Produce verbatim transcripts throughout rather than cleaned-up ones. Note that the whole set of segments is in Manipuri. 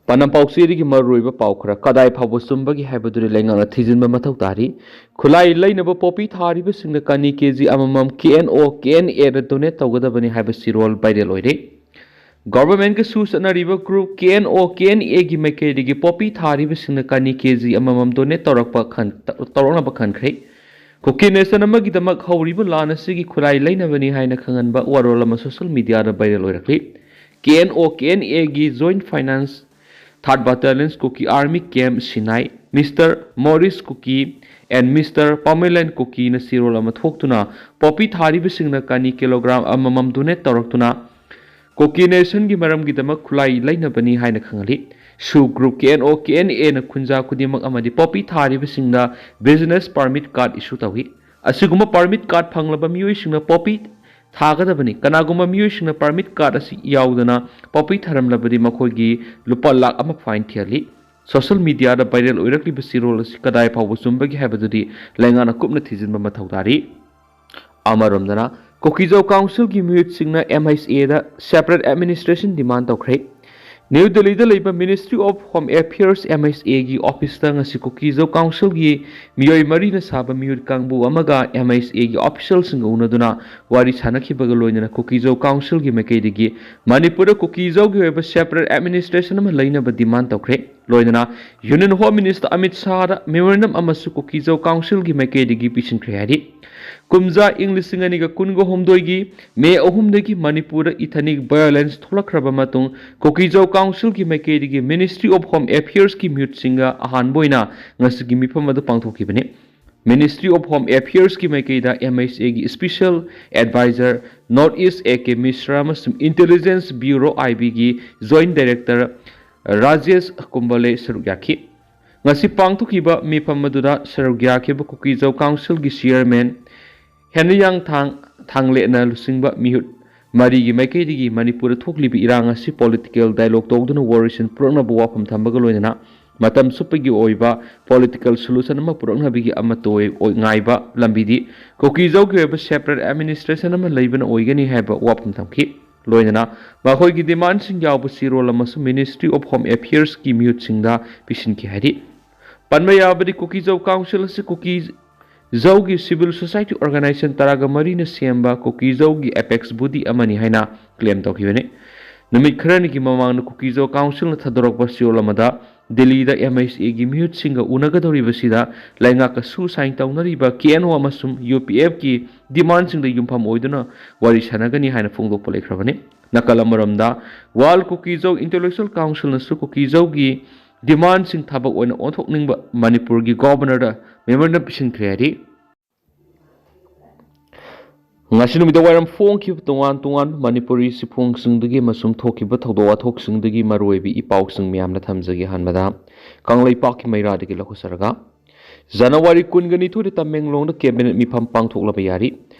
ꯄꯥꯎꯆꯦꯗꯒꯤ ꯃꯔꯨꯑꯣꯏꯕ ꯄꯥꯎ ꯈꯔ ꯀꯗꯥꯏ ꯐꯥꯎꯕ ꯆꯨꯝꯕꯒꯦ ꯍꯥꯏꯕꯗꯨꯗꯤ ꯂꯩꯉꯥꯛꯅ ꯊꯤꯖꯤꯟꯕ ꯃꯊꯧ ꯇꯥꯔꯤ꯫ ꯈꯨꯠꯂꯥꯏ ꯂꯩꯅꯕ ꯄꯣꯄꯤ ꯊꯥꯔꯤꯕꯁꯤꯡꯅ ꯀꯅꯤ ꯀꯦ ꯖꯤ ꯑꯃꯃꯝ ꯀꯦ N O K and aid donate ꯇꯧꯒꯗꯕꯅꯤ ꯍꯥꯏꯕ ꯆꯤꯔꯣꯜ ꯚꯥꯏꯔꯦꯜ ꯑꯣꯏꯔꯦ꯫ ꯒꯚꯔꯟꯃꯦꯟꯠꯀ ꯁꯨ ꯆꯠꯅꯔꯤꯕ ꯒ꯭ꯔꯨꯞ ꯀꯦ ꯑꯦꯟ ꯑꯣ ꯀꯦ ꯑꯦꯟ ꯑꯦꯒꯤ ꯃꯥꯏꯀꯩꯗꯒꯤ ꯄꯣꯄꯤ ꯊꯥꯔꯤꯕꯁꯤꯡꯅ ꯀꯅꯤ ꯀꯦ ꯖꯤ ꯑꯃꯃꯝ ꯗꯣꯅꯦꯠ ꯇꯧꯔꯛꯄ ꯈꯟ-, ꯇꯧꯔꯛꯅꯕ ꯈꯟꯈ꯭ꯔꯦ꯫ ꯀꯨꯀꯤ ꯅꯦꯁꯟ ꯑꯃꯒꯤꯗꯃꯛ ꯍꯧꯔꯤꯕ ꯂꯥꯟ ꯑꯁꯤꯒꯤ ꯈꯨꯠꯂꯥꯏ ꯂꯩꯅꯕꯅꯤ ꯍꯥꯏꯅ ꯈꯪꯍꯟꯕ ꯋꯥꯔꯣꯜ ꯑꯃ ꯁꯣꯁꯤꯌꯦꯜ ꯃꯤꯗꯤꯌꯥꯗ ꯚꯥꯏꯔꯦꯜ ꯑꯣꯏꯔꯛꯂꯤ꯫ K N O K N ꯑꯦꯒꯤ ꯖꯣꯏꯟꯠ ꯐꯥꯏꯅꯥꯟꯁ ꯊꯥꯔꯠ ꯕꯠꯇꯥꯂꯤꯌꯟꯁ ꯀꯨꯀꯤ ꯑꯥꯔꯃꯤ ꯀꯦꯝꯞ ꯁꯤꯅꯥꯏ, mister Morris Kuki and mister Pamelen ꯀꯨꯀꯤꯅ ꯆꯤꯔꯣꯜ ꯑꯃ ꯊꯣꯛꯇꯨꯅ ꯄꯣꯄꯤ ꯊꯥꯔꯤꯕꯁꯤꯡꯅ ꯀꯅꯤ ꯀꯤꯂꯣꯒ꯭ꯔꯥꯝ ꯑꯃꯃꯝ ꯗꯣꯅꯦꯠ ꯇꯧꯔꯛꯇꯨꯅ ꯀꯨꯀꯤ ꯅꯦꯁꯟꯒꯤ ꯃꯔꯝꯒꯤꯗꯃꯛ ꯈꯨꯠꯂꯥꯏ ꯂꯩꯅꯕꯅꯤ ꯍꯥꯏꯅ ꯈꯪꯍꯜꯂꯤ꯫ ꯁꯨ group K N O K and ꯑꯦꯅ ꯈꯨꯟꯖꯥ ꯈꯨꯗꯤꯡꯃꯛ ꯑꯃꯗꯤ ꯄꯣꯄꯤ ꯊꯥꯔꯤꯕꯁꯤꯡꯅ ꯕꯤꯖꯤꯅꯦꯁ ꯄꯔꯃꯤꯠ ꯀꯥꯔꯗ ꯏꯁꯨ ꯇꯧꯏ꯫ ꯑꯁꯤꯒꯨꯝꯕ ꯄꯔꯃꯤꯠ ꯀꯥꯔꯗ ꯐꯪꯂꯕ ꯃꯤꯑꯣꯏꯁꯤꯡꯅ ꯄꯣꯄꯤ ꯊꯥꯒꯗꯕꯅꯤ꯫ ꯀꯅꯥꯒꯨꯝꯕ ꯃꯤꯑꯣꯏꯁꯤꯡꯅ ꯄꯔꯃꯤꯠ ꯀꯥꯔꯗ ꯑꯁꯤ ꯌꯥꯎꯗꯅ ꯄꯣꯄꯤ ꯊꯥꯔꯝꯂꯕꯗꯤ ꯃꯈꯣꯏꯒꯤ ꯂꯨꯄꯥ ꯂꯥꯈ ꯑꯃ ꯐꯥꯏꯟ ꯊꯤꯍꯜꯂꯤ꯫ ꯁꯣꯁꯤꯌꯦꯜ ꯃꯤꯗꯤꯌꯥꯗ ꯚꯥꯏꯔꯦꯜ ꯑꯣꯏꯔꯛꯂꯤꯕ ꯆꯤꯔꯣꯜ ꯑꯁꯤ ꯀꯗꯥꯏ ꯐꯥꯎꯕ ꯆꯨꯝꯕꯒꯦ ꯍꯥꯏꯕꯗꯨꯗꯤ ꯂꯩꯉꯥꯛꯅ ꯀꯨꯞꯅ ꯊꯤꯖꯤꯟꯕ ꯃꯊꯧ ꯇꯥꯔꯤ꯫ ꯑꯃꯔꯣꯝꯗꯅ, ꯀꯨꯀꯤꯖꯧ ꯀꯥꯎꯟꯁꯤꯜꯒꯤ ꯃꯤꯍꯨꯠꯁꯤꯡꯅ ꯑꯦꯝ ꯑꯩꯆ ꯑꯦꯗ ꯁꯦꯄꯔꯦꯠ ꯑꯦꯗꯃꯤꯅꯤꯁꯇ꯭ꯔꯦꯁꯟ ꯗꯤꯃꯥꯟ ꯇꯧꯈ꯭ꯔꯦ꯫ ꯅ꯭ꯌꯨ ꯗꯦꯜꯂꯤꯗ ꯂꯩꯕ ministry of home affairs, M H ꯑꯦꯒꯤ ꯑꯣꯐꯤꯁꯇ ꯉꯁꯤ ꯀꯨꯀꯤꯖꯧ ꯀꯥꯎꯟꯁꯤꯜꯒꯤ ꯃꯤꯑꯣꯏ ꯃꯔꯤꯅ ꯁꯥꯕ ꯃꯤꯍꯨꯠ ꯀꯥꯡꯕꯨ ꯑꯃꯒ ꯑꯦꯝ ꯑꯩꯆ ꯑꯦꯒꯤ ꯑꯣꯐꯤꯁꯤꯌꯦꯜꯁꯤꯡꯒ ꯎꯅꯗꯨꯅ ꯋꯥꯔꯤ ꯁꯥꯅꯈꯤꯕꯒ ꯂꯣꯏꯅꯅ ꯀꯨꯀꯤꯖꯧ ꯀꯥꯎꯟꯁꯤꯜꯒꯤ ꯃꯥꯏꯀꯩꯗꯒꯤ ꯃꯅꯤꯄꯨꯔꯗ ꯀꯨꯀꯤꯖꯧꯒꯤ ꯑꯣꯏꯕ ꯁꯦꯄꯔꯦꯠ ꯑꯦꯗꯃꯤꯅꯤꯁꯇ꯭ꯔꯦꯁꯟ ꯑꯃ ꯂꯩꯅꯕ ꯗꯤꯃꯥꯟ ꯇꯧꯈ꯭ꯔꯦ꯫ ꯂꯣꯏꯅꯅ ꯌꯨꯅꯤꯌꯟ ꯍꯣꯝ ꯃꯤꯅꯤꯁꯇꯔ ꯑꯃꯤꯠ ꯁꯥꯍꯗ ꯃꯦꯃꯣꯔꯦꯟꯗꯝ ꯑꯃꯁꯨ ꯀꯨꯀꯤꯖꯧ ꯀꯥꯎꯟꯁꯤꯜꯒꯤ ꯃꯥꯏꯀꯩꯗꯒꯤ ꯄꯤꯁꯤꯟꯈ꯭ꯔꯦ ꯍꯥꯏꯔꯤ꯫ ꯀꯨꯝꯖꯥ ꯏꯪ ꯂꯤꯁꯤꯡ ꯑꯅꯤꯒ ꯀꯨꯟꯒ ꯍꯨꯝꯗꯣꯏꯒꯤ ꯃꯦ ꯑꯍꯨꯝꯗꯒꯤ ꯃꯅꯤꯄꯨꯔꯗ ꯏꯊꯅꯤꯛ ꯚꯥꯏꯑꯣꯂꯦꯟꯁ ꯊꯣꯛꯂꯛꯈ꯭ꯔꯕ ꯃꯇꯨꯡ ꯀꯨꯀꯤꯖꯧ ꯀꯥꯎꯟꯁꯤꯜꯒꯤ ꯃꯥꯏꯀꯩꯗꯒꯤ ꯃꯤꯅꯤꯁꯇ꯭ꯔꯤ ꯑꯣꯐ ꯍꯣꯝ ꯑꯦꯐꯤꯌꯔꯁꯀꯤ ꯃꯤꯍꯨꯠꯁꯤꯡꯒ ꯑꯍꯥꯟꯕ ꯑꯣꯏꯅ ꯉꯁꯤꯒꯤ ꯃꯤꯐꯝ ꯑꯗꯨ ꯄꯥꯡꯊꯣꯛꯈꯤꯕꯅꯤ꯫ ꯃꯤꯅꯤꯁꯇ꯭ꯔꯤ ꯑꯣꯐ ꯍꯣꯝ ꯑꯦꯐꯤꯌꯔꯁꯀꯤ ꯃꯥꯏꯀꯩꯗ ꯑꯦꯝ ꯑꯩꯆ ꯑꯦꯒꯤ special adviser north east A K Mishra ꯑꯃꯁꯨꯡ ꯏꯟꯇꯦꯂꯤꯖꯦꯟꯁ ꯕ꯭ꯌꯨꯔꯣ, ꯑꯥꯏ ꯕꯤꯒꯤ ꯖꯣꯏꯟꯠ ꯗꯥꯏꯔꯦꯛꯇꯔ ꯔꯥꯖꯦꯁ ꯀꯨꯝꯕꯂꯦ ꯁꯔꯨꯛ ꯌꯥꯈꯤ꯫ ꯉꯁꯤ ꯄꯥꯡꯊꯣꯛꯈꯤꯕ ꯃꯤꯐꯝ ꯑꯗꯨꯗ ꯁꯔꯨꯛ ꯌꯥꯈꯤꯕ ꯀꯨꯀꯤꯖꯧ ꯀꯥꯎꯟꯁꯤꯜꯒꯤ ꯆꯤꯌꯔꯃꯦꯟ ꯍꯦꯅꯔꯤꯌꯥꯡꯊꯥꯡ ꯊꯥꯡꯂꯦꯠꯅ ꯂꯨꯆꯤꯡꯕ ꯃꯤꯍꯨꯠ ꯃꯔꯤꯒꯤ ꯃꯥꯏꯀꯩꯗꯒꯤ ꯃꯅꯤꯄꯨꯔꯗ ꯊꯣꯛꯂꯤꯕ ꯏꯔꯥꯡ ꯑꯁꯤ ꯄꯣꯂꯤꯇꯤꯀꯦꯜ ꯗꯥꯏꯂꯣꯒ ꯇꯧꯗꯨꯅ ꯋꯥꯔꯣꯏꯁꯤꯟ ꯄꯨꯔꯛꯅꯕ ꯋꯥꯐꯝ ꯊꯝꯕꯒ ꯂꯣꯏꯅꯅ ꯃꯇꯝ ꯆꯨꯞꯄꯒꯤ ꯑꯣꯏꯕ ꯄꯣꯂꯤꯇꯤꯀꯦꯜ ꯁꯣꯂꯨꯁꯟ ꯑꯃ ꯄꯨꯔꯛꯅꯕꯒꯤ ꯑꯃꯠꯇ ꯑꯣꯏ-, ꯑꯣꯏ-, ꯉꯥꯏꯕ ꯂꯝꯕꯤꯗꯤ ꯀꯨꯀꯤꯖꯧꯒꯤ ꯑꯣꯏꯕ ꯁꯦꯄꯔꯦꯠ ꯑꯦꯗꯃꯤꯅꯤꯁꯇ꯭ꯔꯦꯁꯟ ꯑꯃ ꯂꯩꯕꯅ ꯑꯣꯏꯒꯅꯤ ꯍꯥꯏꯕ ꯋꯥꯐꯝ ꯊꯝꯈꯤ꯫ ꯂꯣꯏꯅꯅ ꯃꯈꯣꯏꯒꯤ ꯗꯤꯃꯥꯟꯁꯤꯡ ꯌꯥꯎꯕ ꯆꯦꯔꯣꯜ ꯑꯃꯁꯨ Ministry of Home Affairsꯀꯤ ꯃꯤꯍꯨꯠꯁꯤꯡꯗ ꯄꯤꯁꯤꯟꯈꯤ ꯍꯥꯏꯔꯤ꯫ ꯄꯟꯕ ꯌꯥꯕꯗꯤ, ꯀꯨꯀꯤꯖꯧ ꯀꯥꯎꯟꯁꯤꯜ ꯑꯁꯤ ꯀꯨꯀꯤꯖꯧꯒꯤ civil society organization ꯇꯔꯥꯒ ꯃꯔꯤꯅ ꯁꯦꯝꯕ ꯀꯨꯀꯤꯖꯧꯒꯤ apex body ꯑꯃꯅꯤ ꯍꯥꯏꯅ claim ꯇꯧꯈꯤꯕꯅꯤ꯫ ꯅꯨꯃꯤꯠ ꯈꯔꯅꯤꯒꯤ ꯃꯃꯥꯡꯗ ꯀꯨꯀꯤꯖꯧ ꯀꯥꯎꯟꯁꯤꯜꯅ ꯊꯥꯗꯣꯔꯛꯄ ꯆꯦꯔꯣꯜ ꯑꯃꯗ ꯗꯤꯜꯂꯤꯗ MHAꯒꯤ ꯃꯤꯍꯨꯠꯁꯤꯡꯒ ꯎꯅꯒꯗꯧꯔꯤꯕꯁꯤꯗ ꯂꯩꯉꯥꯛꯀ ꯁꯨ ꯁꯥꯏꯟ ꯇꯧꯅꯔꯤꯕ KNO ꯑꯃꯁꯨꯡ UPFꯀꯤ ꯗꯤꯃꯥꯟꯁꯤꯡꯗ ꯌꯨꯝꯐꯝ ꯑꯣꯏꯗꯨꯅ ꯋꯥꯔꯤ ꯁꯥꯟꯅꯒꯅꯤ ꯍꯥꯏꯅ ꯐꯣꯡꯗꯣꯛꯄ ꯂꯩꯈ꯭ꯔꯕꯅꯤ꯫ ꯅꯥꯀꯜ ꯑꯃꯔꯣꯝꯗ, World ꯀꯨꯀꯤꯖꯧ Intellectual Councilꯅꯁꯨ ꯀꯨꯀꯤꯖꯧꯒꯤ ꯗꯤꯃꯥꯟꯁꯤꯡ ꯊꯕꯛ ꯑꯣꯏꯅ ꯑꯣꯟꯊꯣꯛꯅꯤꯡꯕ ꯃꯅꯤꯄꯨꯔꯒꯤ Governorꯗ memorandum ꯄꯤꯁꯤꯟꯈ꯭ꯔꯦ ꯍꯥꯏꯔꯤ꯫ ꯉꯁꯤ ꯅꯨꯃꯤꯗꯥꯡ ꯋꯥꯏꯔꯝ ꯐꯣꯡꯈꯤꯕ ꯇꯣꯉꯥꯟ ꯇꯣꯉꯥꯟꯕ ꯃꯅꯤꯄꯨꯔꯤ ꯆꯦꯐꯣꯡꯁꯤꯡꯗꯒꯤ ꯑꯃꯁꯨꯡ ꯊꯣꯛꯈꯤꯕ ꯊꯧꯗꯣꯛ ꯋꯥꯊꯣꯛꯁꯤꯡꯗꯒꯤ ꯃꯔꯨꯑꯣꯏꯕ ꯏ ꯄꯥꯎꯁꯤꯡ ꯃꯌꯥꯝꯅ ꯊꯝꯖꯒꯦ꯫ ꯑꯍꯥꯟꯕꯗ ꯀꯪꯂꯩꯄꯥꯛꯀꯤ ꯃꯩꯔꯥꯗꯒꯤ ꯂꯧꯈꯠꯆꯔꯒ, ꯖꯅꯋꯥꯔꯤ ꯀꯨꯟꯒ ꯅꯤꯊꯣꯏꯗ ꯇꯃꯦꯡꯂꯣꯡꯗ cabinet ꯃꯤꯐꯝ ꯄꯥꯡꯊꯣꯛꯂꯕ ꯌꯥꯔꯤ꯫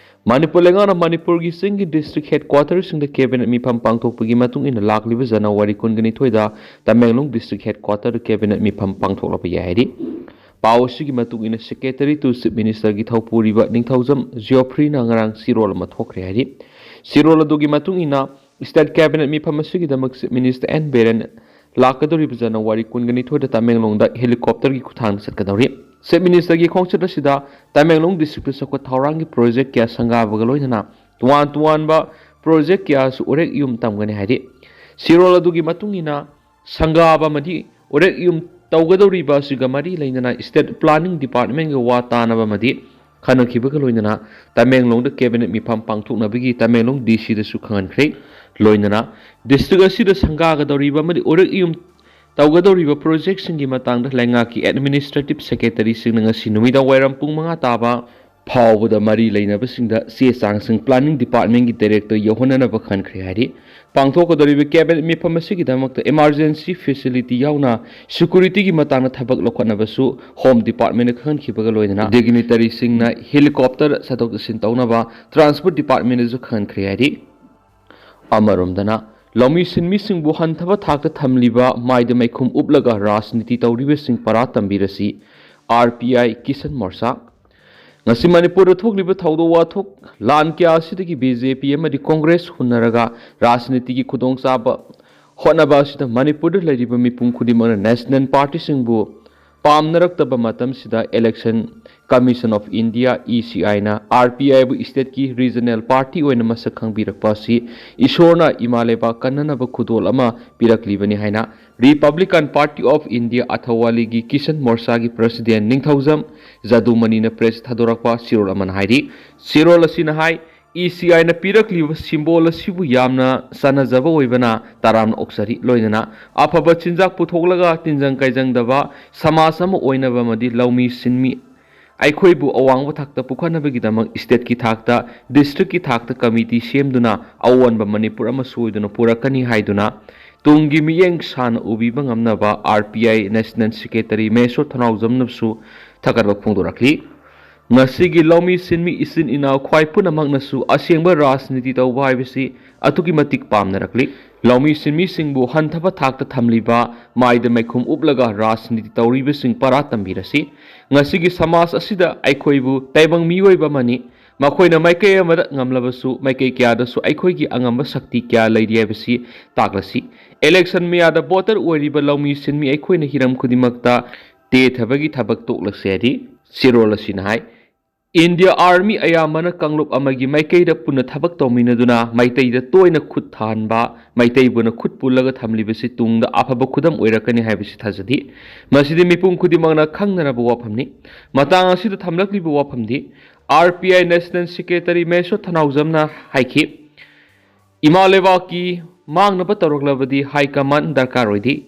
ꯃꯅꯤꯄꯨꯔ ꯂꯩꯉꯥꯛꯅ ꯃꯅꯤꯄꯨꯔꯒꯤ ꯆꯤꯡꯒꯤ district headquarterꯁꯤꯡꯗ cabinet ꯃꯤꯐꯝ ꯄꯥꯡꯊꯣꯛꯄꯒꯤ ꯃꯇꯨꯡ ꯏꯟꯅ ꯂꯥꯛꯂꯤꯕ ꯖꯅꯋꯥꯔꯤ ꯀꯨꯟꯒ ꯅꯤꯊꯣꯏꯗ ꯇꯃꯦꯡꯂꯣꯡ district headquarterꯗ cabinet ꯃꯤꯐꯝ ꯄꯥꯡꯊꯣꯛꯂꯕ ꯌꯥꯏ ꯍꯥꯏꯔꯤ꯫ ꯄꯥꯎ ꯑꯁꯤꯒꯤ ꯃꯇꯨꯡ ꯏꯟꯅ, Secretary to Chief Ministerꯒꯤ ꯊꯧꯄꯨꯔꯤꯕ ꯅꯤꯡꯊꯧꯖꯝ ꯖꯤꯑꯣꯐ꯭ꯔꯤꯅ ꯉꯔꯥꯡ ꯆꯦꯔꯣꯜ ꯑꯃ ꯊꯣꯛꯈ꯭ꯔꯦ ꯍꯥꯏꯔꯤ꯫ ꯆꯦꯔꯣꯜ ꯑꯗꯨꯒꯤ ꯃꯇꯨꯡ ꯏꯟꯅ, state cabinet ꯃꯤꯐꯝ ꯑꯁꯤꯒꯤꯗꯃꯛ Chief Minister ꯑꯦꯟ ꯕꯤꯔꯦꯟ ꯂꯥꯛꯀꯗꯧꯔꯤꯕ ꯖꯅꯋꯥꯔꯤ ꯀꯨꯟꯒ ꯅꯤꯊꯣꯏꯗ ꯇꯃꯦꯡꯂꯣꯡꯗ helicopterꯒꯤ ꯈꯨꯠꯊꯥꯡꯗ ꯆꯠꯀꯗꯧꯔꯤ꯫ Chief Ministerꯒꯤ ꯈꯣꯡꯆꯠ ꯑꯁꯤꯗ ꯇꯃꯦꯡꯂꯣꯡ districtꯇ ꯆꯥꯎꯈꯠ ꯊꯧꯔꯥꯡꯒꯤ project ꯀꯌꯥ ꯁꯪꯒꯥꯕꯒ ꯂꯣꯏꯅꯅ ꯇꯣꯉꯥꯟ ꯇꯣꯉꯥꯟꯕ project ꯀꯌꯥꯁꯨ ꯎꯔꯦꯛ ꯌꯨꯝ ꯇꯝꯒꯅꯤ ꯍꯥꯏꯔꯤ꯫ ꯆꯦꯔꯣꯜ ꯑꯗꯨꯒꯤ ꯃꯇꯨꯡ ꯏꯟꯅ, ꯁꯪꯒꯥꯕ ꯑꯃꯗꯤ ꯎꯔꯦꯛ ꯌꯨꯝ ꯇꯧꯒꯗꯧꯔꯤꯕ ꯑꯁꯤꯒ ꯃꯔꯤ ꯂꯩꯅꯅ state planning departmentꯒ ꯋꯥ ꯇꯥꯅꯕ ꯑꯃꯗꯤ ꯈꯟꯅꯈꯤꯕꯒ ꯂꯣꯏꯅꯅ ꯇꯃꯦꯡꯂꯣꯡꯗ cabinet ꯃꯤꯐꯝ ꯄꯥꯡꯊꯣꯛꯅꯕꯒꯤ ꯇꯃꯦꯡꯂꯣꯡ DCꯗꯁꯨ ꯈꯪꯍꯟꯈ꯭ꯔꯦ꯫ ꯂꯣꯏꯅꯅ district ꯑꯁꯤꯗ ꯁꯪꯒꯥꯒꯗꯧꯔꯤꯕ ꯑꯃꯗꯤ ꯎꯔꯦꯛ ꯌꯨꯝ ꯇꯧꯒꯗꯧꯔꯤꯕ projectꯁꯤꯡꯒꯤ ꯃꯇꯥꯡꯗ ꯂꯩꯉꯥꯛꯀꯤ administrative secretaryꯁꯤꯡꯅ ꯉꯁꯤ ꯅꯨꯃꯤꯗꯥꯡ ꯋꯥꯏꯔꯝ ꯄꯨꯡ ꯃꯉꯥ ꯇꯥꯕ ꯐꯥꯎꯕꯗ ꯃꯔꯤ ꯂꯩꯅꯕꯁꯤꯡꯗ ꯆꯦ ꯆꯥꯡꯁꯤꯡ planning departmentꯀꯤ director ꯌꯧꯍꯟꯅꯅꯕ ꯈꯟꯈ꯭ꯔꯦ ꯍꯥꯏꯔꯤ꯫ ꯄꯥꯡꯊꯣꯛꯀꯗꯧꯔꯤꯕ cabinet ꯃꯤꯐꯝ ꯑꯁꯤꯒꯤꯗꯃꯛꯇ emergency facility ꯌꯥꯎꯅ securityꯒꯤ ꯃꯇꯥꯡꯗ ꯊꯕꯛ ꯂꯧꯈꯠꯅꯕꯁꯨ Home Departmentꯅ ꯈꯪꯍꯟꯈꯤꯕꯒ ꯂꯣꯏꯅꯅ dignitaryꯁꯤꯡꯅ helicopter ꯆꯠꯊꯣꯛ ꯆꯠꯁꯤꯟ ꯇꯧꯅꯕ Transport Departmentꯅꯁꯨ ꯈꯪꯍꯟꯈ꯭ꯔꯦ ꯍꯥꯏꯔꯤ꯫ ꯑꯃꯔꯣꯝꯗꯅ, ꯂꯧꯃꯤ ꯁꯤꯟꯃꯤꯁꯤꯡꯕꯨ ꯍꯟꯊꯕ ꯊꯥꯛꯇ ꯊꯝꯂꯤꯕ ꯃꯥꯏꯗ ꯃꯩꯈꯨꯝ ꯎꯞꯂꯒ ꯔꯥꯖꯅꯤꯇꯤ ꯇꯧꯔꯤꯕꯁꯤꯡ ꯄꯔꯥ ꯇꯝꯕꯤꯔꯁꯤ, RPI ꯀꯤꯁꯟ ꯃꯣꯔꯆꯥ꯫ ꯉꯁꯤ ꯃꯅꯤꯄꯨꯔꯗ ꯊꯣꯛꯂꯤꯕ ꯊꯧꯗꯣꯛ ꯋꯥꯊꯣꯛ ꯂꯥꯟ ꯀꯌꯥ ꯑꯁꯤꯗꯒꯤ ꯕꯤ ꯖꯦ ꯄꯤ ꯑꯃꯗꯤ ꯀꯣꯡꯒ꯭ꯔꯦꯁ ꯍꯨꯟꯅꯔꯒ ꯔꯥꯖꯅꯤꯇꯤꯒꯤ ꯈꯨꯗꯣꯡꯆꯥꯕ ꯍꯣꯠꯅꯕ ꯑꯁꯤꯗ ꯃꯅꯤꯄꯨꯔꯗ ꯂꯩꯔꯤꯕ ꯃꯤꯄꯨꯝ ꯈꯨꯗꯤꯡꯃꯛꯅ ꯅꯦꯁꯅꯦꯜ ꯄꯥꯔꯇꯤꯁꯤꯡꯕꯨ ꯄꯥꯝꯅꯔꯛꯇꯕ ꯃꯇꯝꯁꯤꯗ Election Commission of India, E C I, ꯅ R P I ꯕꯨ ꯁ꯭ꯇꯦꯠꯀꯤ ꯔꯤꯖꯅꯦꯜ ꯄꯥꯔꯇꯤ ꯑꯣꯏꯅ ꯃꯁꯛ ꯈꯪꯕꯤꯔꯛꯄ ꯑꯁꯤ ꯏꯁꯣꯔꯅ ꯏꯃꯥ ꯂꯩꯕꯥꯛ ꯀꯟꯅꯅꯕ ꯈꯨꯗꯣꯜ ꯑꯃ ꯄꯤꯔꯛꯂꯤꯕꯅꯤ ꯍꯥꯏꯅ Republican Party of India ꯑꯊꯋꯥꯂꯤꯒꯤ ꯀꯤꯁꯟ ꯃꯣꯔꯆꯥꯒꯤ ꯄ꯭ꯔꯁꯤꯗꯦꯟ ꯅꯤꯡꯊꯧꯖꯝ ꯖꯗꯨꯃꯅꯤꯅ ꯄ꯭ꯔꯦꯁ ꯊꯥꯗꯣꯔꯛꯄ ꯆꯦꯔꯣꯜ ꯑꯃꯅ ꯍꯥꯏꯔꯤ꯫ ꯆꯦꯔꯣꯜ ꯑꯁꯤꯅ ꯍꯥꯏ, E C I ꯅ ꯄꯤꯔꯛꯂꯤꯕ ꯁꯤꯝꯕꯣꯜ ꯑꯁꯤꯕꯨ ꯌꯥꯝꯅ ꯆꯥꯟꯅꯖꯕ ꯑꯣꯏꯕꯅ ꯇꯔꯥꯝꯅ ꯑꯣꯛꯆꯔꯤ꯫ ꯂꯣꯏꯅꯅ ꯑꯐꯕ ꯆꯤꯟꯖꯥꯛ ꯄꯨꯊꯣꯛꯂꯒ ꯇꯤꯟꯖꯪ ꯀꯥꯏꯖꯪꯗꯕ ꯁꯃꯥꯖ ꯑꯃ ꯑꯣꯏꯅꯕ ꯑꯃꯗꯤ ꯂꯧꯃꯤ ꯁꯤꯟꯃꯤ ꯑꯩꯈꯣꯏꯕꯨ ꯑꯋꯥꯡꯕ ꯊꯥꯛꯇ ꯄꯨꯈꯠꯅꯕꯒꯤꯗꯃꯛ ꯁ꯭ꯇꯦꯠꯀꯤ ꯊꯥꯛꯇ, ꯗꯤꯁꯇ꯭ꯔꯤꯛꯀꯤ ꯊꯥꯛꯇ ꯀꯃꯤꯇꯤ ꯁꯦꯝꯗꯨꯅ ꯑꯑꯣꯟꯕ ꯃꯅꯤꯄꯨꯔ ꯑꯃ ꯁꯣꯏꯗꯅ ꯄꯨꯔꯛꯀꯅꯤ ꯍꯥꯏꯗꯨꯅ ꯇꯨꯡꯒꯤ ꯃꯤꯠꯌꯦꯡ ꯁꯥꯟꯅ ꯎꯕꯤꯕ ꯉꯝꯅꯕ R P I National Secretary ꯃꯍꯦꯁꯣꯔ ꯊꯧꯅꯥꯎꯖꯝꯅꯁꯨ ꯊꯥꯒꯠꯄ ꯐꯣꯡꯗꯣꯔꯛꯂꯤ꯫ ꯉꯁꯤꯒꯤ ꯂꯧꯃꯤ ꯁꯤꯟꯃꯤ ꯏꯆꯤꯟ ꯏꯅꯥꯎ ꯈ꯭ꯋꯥꯏ ꯄꯨꯝꯅꯃꯛꯅꯁꯨ ꯑꯁꯦꯡꯕ ꯔꯥꯖꯅꯤꯇꯤ ꯇꯧꯕ ꯍꯥꯏꯕꯁꯤ ꯑꯗꯨꯛꯀꯤ ꯃꯇꯤꯛ ꯄꯥꯝꯅꯔꯛꯂꯤ꯫ ꯂꯧꯃꯤ ꯁꯤꯟꯃꯤꯁꯤꯡꯕꯨ ꯍꯟꯊꯕ ꯊꯥꯛꯇ ꯊꯝꯂꯤꯕ, ꯃꯥꯏꯗ ꯃꯩꯈꯨꯝ ꯎꯞꯂꯒ ꯔꯥꯖꯅꯤꯇꯤ ꯇꯧꯔꯤꯕꯁꯤꯡ ꯄꯔꯥ ꯇꯝꯕꯤꯔꯁꯤ꯫ ꯉꯁꯤꯒꯤ ꯁꯃꯥꯖ ꯑꯁꯤꯗ ꯑꯩꯈꯣꯏꯕꯨ ꯇꯥꯏꯕꯪ ꯃꯤꯑꯣꯏꯕ ꯑꯃꯅꯤ꯫ ꯃꯈꯣꯏꯅ ꯃꯥꯏꯀꯩ ꯑꯃꯗ ꯉꯝꯂꯕꯁꯨ, ꯃꯥꯏꯀꯩ ꯀꯌꯥꯗꯁꯨ ꯑꯩꯈꯣꯏꯒꯤ ꯑꯉꯝꯕ ꯁꯛꯇꯤ ꯀꯌꯥ ꯂꯩꯔꯤ ꯍꯥꯏꯕꯁꯤ ꯇꯥꯛꯂꯁꯤ꯫ Election ꯃꯌꯥꯗ voter ꯑꯣꯏꯔꯤꯕ ꯂꯧꯃꯤ ꯁꯤꯟꯃꯤ ꯑꯩꯈꯣꯏꯅ ꯍꯤꯔꯝ ꯈꯨꯗꯤꯡꯃꯛꯇ ꯇꯦꯊꯕꯒꯤ ꯊꯕꯛ ꯇꯣꯛꯂꯁꯤ ꯍꯥꯏꯔꯤ꯫ ꯆꯦꯔꯣꯜ ꯑꯁꯤꯅ ꯍꯥꯏ, India Army ꯑꯌꯥꯝꯕꯅ ꯀꯥꯡꯂꯨꯞ ꯑꯃꯒꯤ ꯃꯥꯏꯀꯩꯗ ꯄꯨꯟꯅ ꯊꯕꯛ ꯇꯧꯃꯤꯟꯅꯗꯨꯅ ꯃꯩꯇꯩꯗ ꯇꯣꯏꯅ ꯈꯨꯠ ꯊꯥꯍꯟꯕ, ꯃꯩꯇꯩꯕꯨꯅ ꯈꯨꯠ ꯄꯨꯜꯂꯒ ꯊꯝꯂꯤꯕꯁꯤ ꯇꯨꯡꯗ ꯑꯐꯕ ꯈꯨꯗꯝ ꯑꯣꯏꯔꯛꯀꯅꯤ ꯍꯥꯏꯕꯁꯤ ꯊꯥꯖꯗꯦ꯫ ꯃꯁꯤꯗꯤ ꯃꯤꯄꯨꯝ ꯈꯨꯗꯤꯡꯃꯛꯅ ꯈꯪꯅꯔꯕ ꯋꯥꯐꯝꯅꯤ꯫ ꯃꯇꯥꯡ ꯑꯁꯤꯗ ꯊꯝꯂꯛꯂꯤꯕ ꯋꯥꯐꯝꯗꯤ, R P I National Secretary ꯃꯍꯦꯁꯣꯔ ꯊꯧꯅꯥꯎꯖꯝꯅ ꯍꯥꯏꯈꯤ, ꯏꯃꯥ ꯂꯩꯕꯥꯛꯀꯤ ꯃꯥꯡꯅꯕ ꯇꯧꯔꯛꯂꯕꯗꯤ high command ꯗꯔꯀꯥꯔ ꯑꯣꯏꯗꯦ,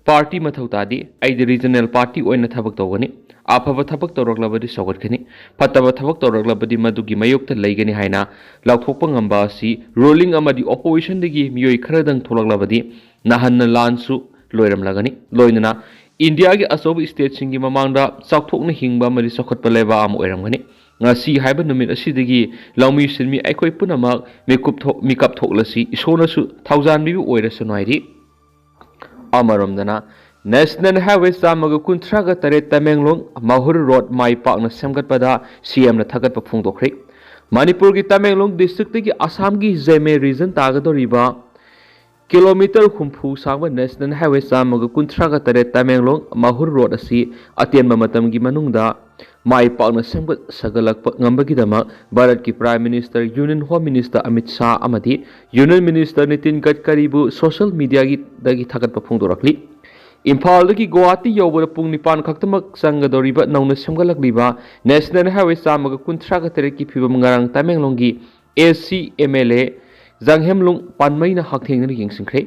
party ꯃꯊꯧ ꯇꯥꯗꯦ꯫ ꯑꯩꯗꯤ regional party ꯑꯣꯏꯅ ꯊꯕꯛ ꯇꯧꯒꯅꯤ꯫ ꯑꯐꯕ ꯊꯕꯛ ꯇꯧꯔꯛꯂꯕꯗꯤ ꯆꯥꯎꯈꯠꯀꯅꯤ, ꯐꯠꯇꯕ ꯊꯕꯛ ꯇꯧꯔꯛꯂꯕꯗꯤ ꯃꯗꯨꯒꯤ ꯃꯥꯌꯣꯛꯇ ꯂꯩꯒꯅꯤ ꯍꯥꯏꯅ ꯂꯥꯎꯊꯣꯛꯄ ꯉꯝꯕ ꯑꯁꯤ ruling ꯑꯃꯗꯤ oppositionꯗꯒꯤ ꯃꯤꯑꯣꯏ ꯈꯔꯗꯪ ꯊꯣꯛꯂꯛꯂꯕꯗꯤ ꯅꯍꯥꯟꯅ ꯂꯥꯟꯁꯨ ꯂꯣꯏꯔꯝꯂꯒꯅꯤ꯫ ꯂꯣꯏꯅꯅ Indiaꯒꯤ ꯑꯆꯧꯕ stateꯁꯤꯡꯒꯤ ꯃꯃꯥꯡꯗ ꯆꯥꯎꯊꯣꯛꯅ ꯍꯤꯡꯕ ꯑꯃꯗꯤ ꯆꯥꯎꯈꯠꯄ ꯂꯩꯕꯥꯛ ꯑꯃ ꯑꯣꯏꯔꯝꯒꯅꯤ꯫ ꯉꯁꯤ ꯍꯥꯏꯕ ꯅꯨꯃꯤꯠ ꯑꯁꯤꯗꯒꯤ ꯂꯧꯃꯤ ꯁꯤꯟꯃꯤ ꯑꯩꯈꯣꯏ ꯄꯨꯝꯅꯃꯛ ꯃꯤꯀꯨꯞ ꯊꯣꯛ-, ꯃꯤꯀꯞ ꯊꯣꯛꯂꯁꯤ, ꯏꯁꯣꯔꯅꯁꯨ ꯊꯧꯖꯥꯟꯕꯤꯕ ꯑꯣꯏꯔꯁꯅꯨ ꯍꯥꯏꯔꯤ꯫ ꯑꯃꯔꯣꯝꯗꯅ National Highway ꯆꯥꯝꯃꯒ ꯀꯨꯟꯊ꯭ꯔꯥꯒ ꯇꯔꯦꯠ ꯇꯃꯦꯡꯂꯣꯡ ꯃꯍꯨꯔ ꯔꯣꯗ ꯃꯥꯏ ꯄꯥꯛꯅ ꯁꯦꯝꯒꯠꯄꯗ ꯁꯤ ꯑꯦꯝꯅ ꯊꯥꯒꯠꯄ ꯐꯣꯡꯗꯣꯛꯈ꯭ꯔꯦ꯫ ꯃꯅꯤꯄꯨꯔꯒꯤ ꯇꯃꯦꯡꯂꯣꯡ ꯗꯤꯁꯇ꯭ꯔꯤꯛꯇꯒꯤ ꯑꯁꯥꯝꯒꯤ ꯖꯦꯃꯦ ꯔꯤꯖꯟ ꯇꯥꯒꯗꯧꯔꯤꯕ ꯀꯤꯂꯣꯃꯤꯇꯔ ꯍꯨꯝꯐꯨ ꯁꯥꯡꯕ National Highway ꯆꯥꯝꯃꯒ ꯀꯨꯟꯊ꯭ꯔꯥꯒ ꯇꯔꯦꯠ ꯇꯃꯦꯡꯂꯣꯡ ꯃꯍꯨꯔ ꯔꯣꯗ ꯑꯁꯤ ꯑꯇꯦꯟꯕ ꯃꯇꯝꯒꯤ ꯃꯅꯨꯡꯗ ꯃꯥꯏ ꯄꯥꯛꯅ ꯁꯦꯝꯒꯠ ꯁꯥꯒꯠꯂꯛꯄ ꯉꯝꯕꯒꯤꯗꯃꯛ ꯚꯥꯔꯠꯀꯤ Prime Minister, Union Home Minister Amit Shah ꯑꯃꯗꯤ Union Minister ꯅꯤꯇꯤꯟ ꯒꯗꯀꯔꯤꯕꯨ social mediaꯒꯤꯗꯒꯤ ꯊꯥꯒꯠꯄ ꯐꯣꯡꯗꯣꯔꯛꯂꯤ꯫ ꯏꯝꯐꯥꯜꯗꯒꯤ ꯒꯨꯋꯥꯍꯥꯇꯤ ꯌꯧꯕꯗ ꯄꯨꯡ ꯅꯤꯄꯥꯟ ꯈꯛꯇꯃꯛ ꯆꯪꯒꯗꯧꯔꯤꯕ ꯅꯧꯅ ꯁꯦꯝꯒꯠꯂꯛꯂꯤꯕ National Highway ꯆꯥꯝꯃꯒ ꯀꯨꯟꯊ꯭ꯔꯥꯒ ꯇꯔꯦꯠꯀꯤ ꯐꯤꯕꯝ ꯉꯔꯥꯡ ꯇꯃꯦꯡꯂꯣꯡꯒꯤ ꯑꯦ ꯁꯤ ꯑꯦꯝ ꯑꯦꯜ ꯑꯦ ꯖꯥꯡꯍꯦꯝꯂꯨꯡ ꯄꯥꯟꯃꯩꯅ ꯍꯛꯊꯦꯡꯅꯅ ꯌꯦꯡꯁꯤꯟꯈ꯭ꯔꯦ꯫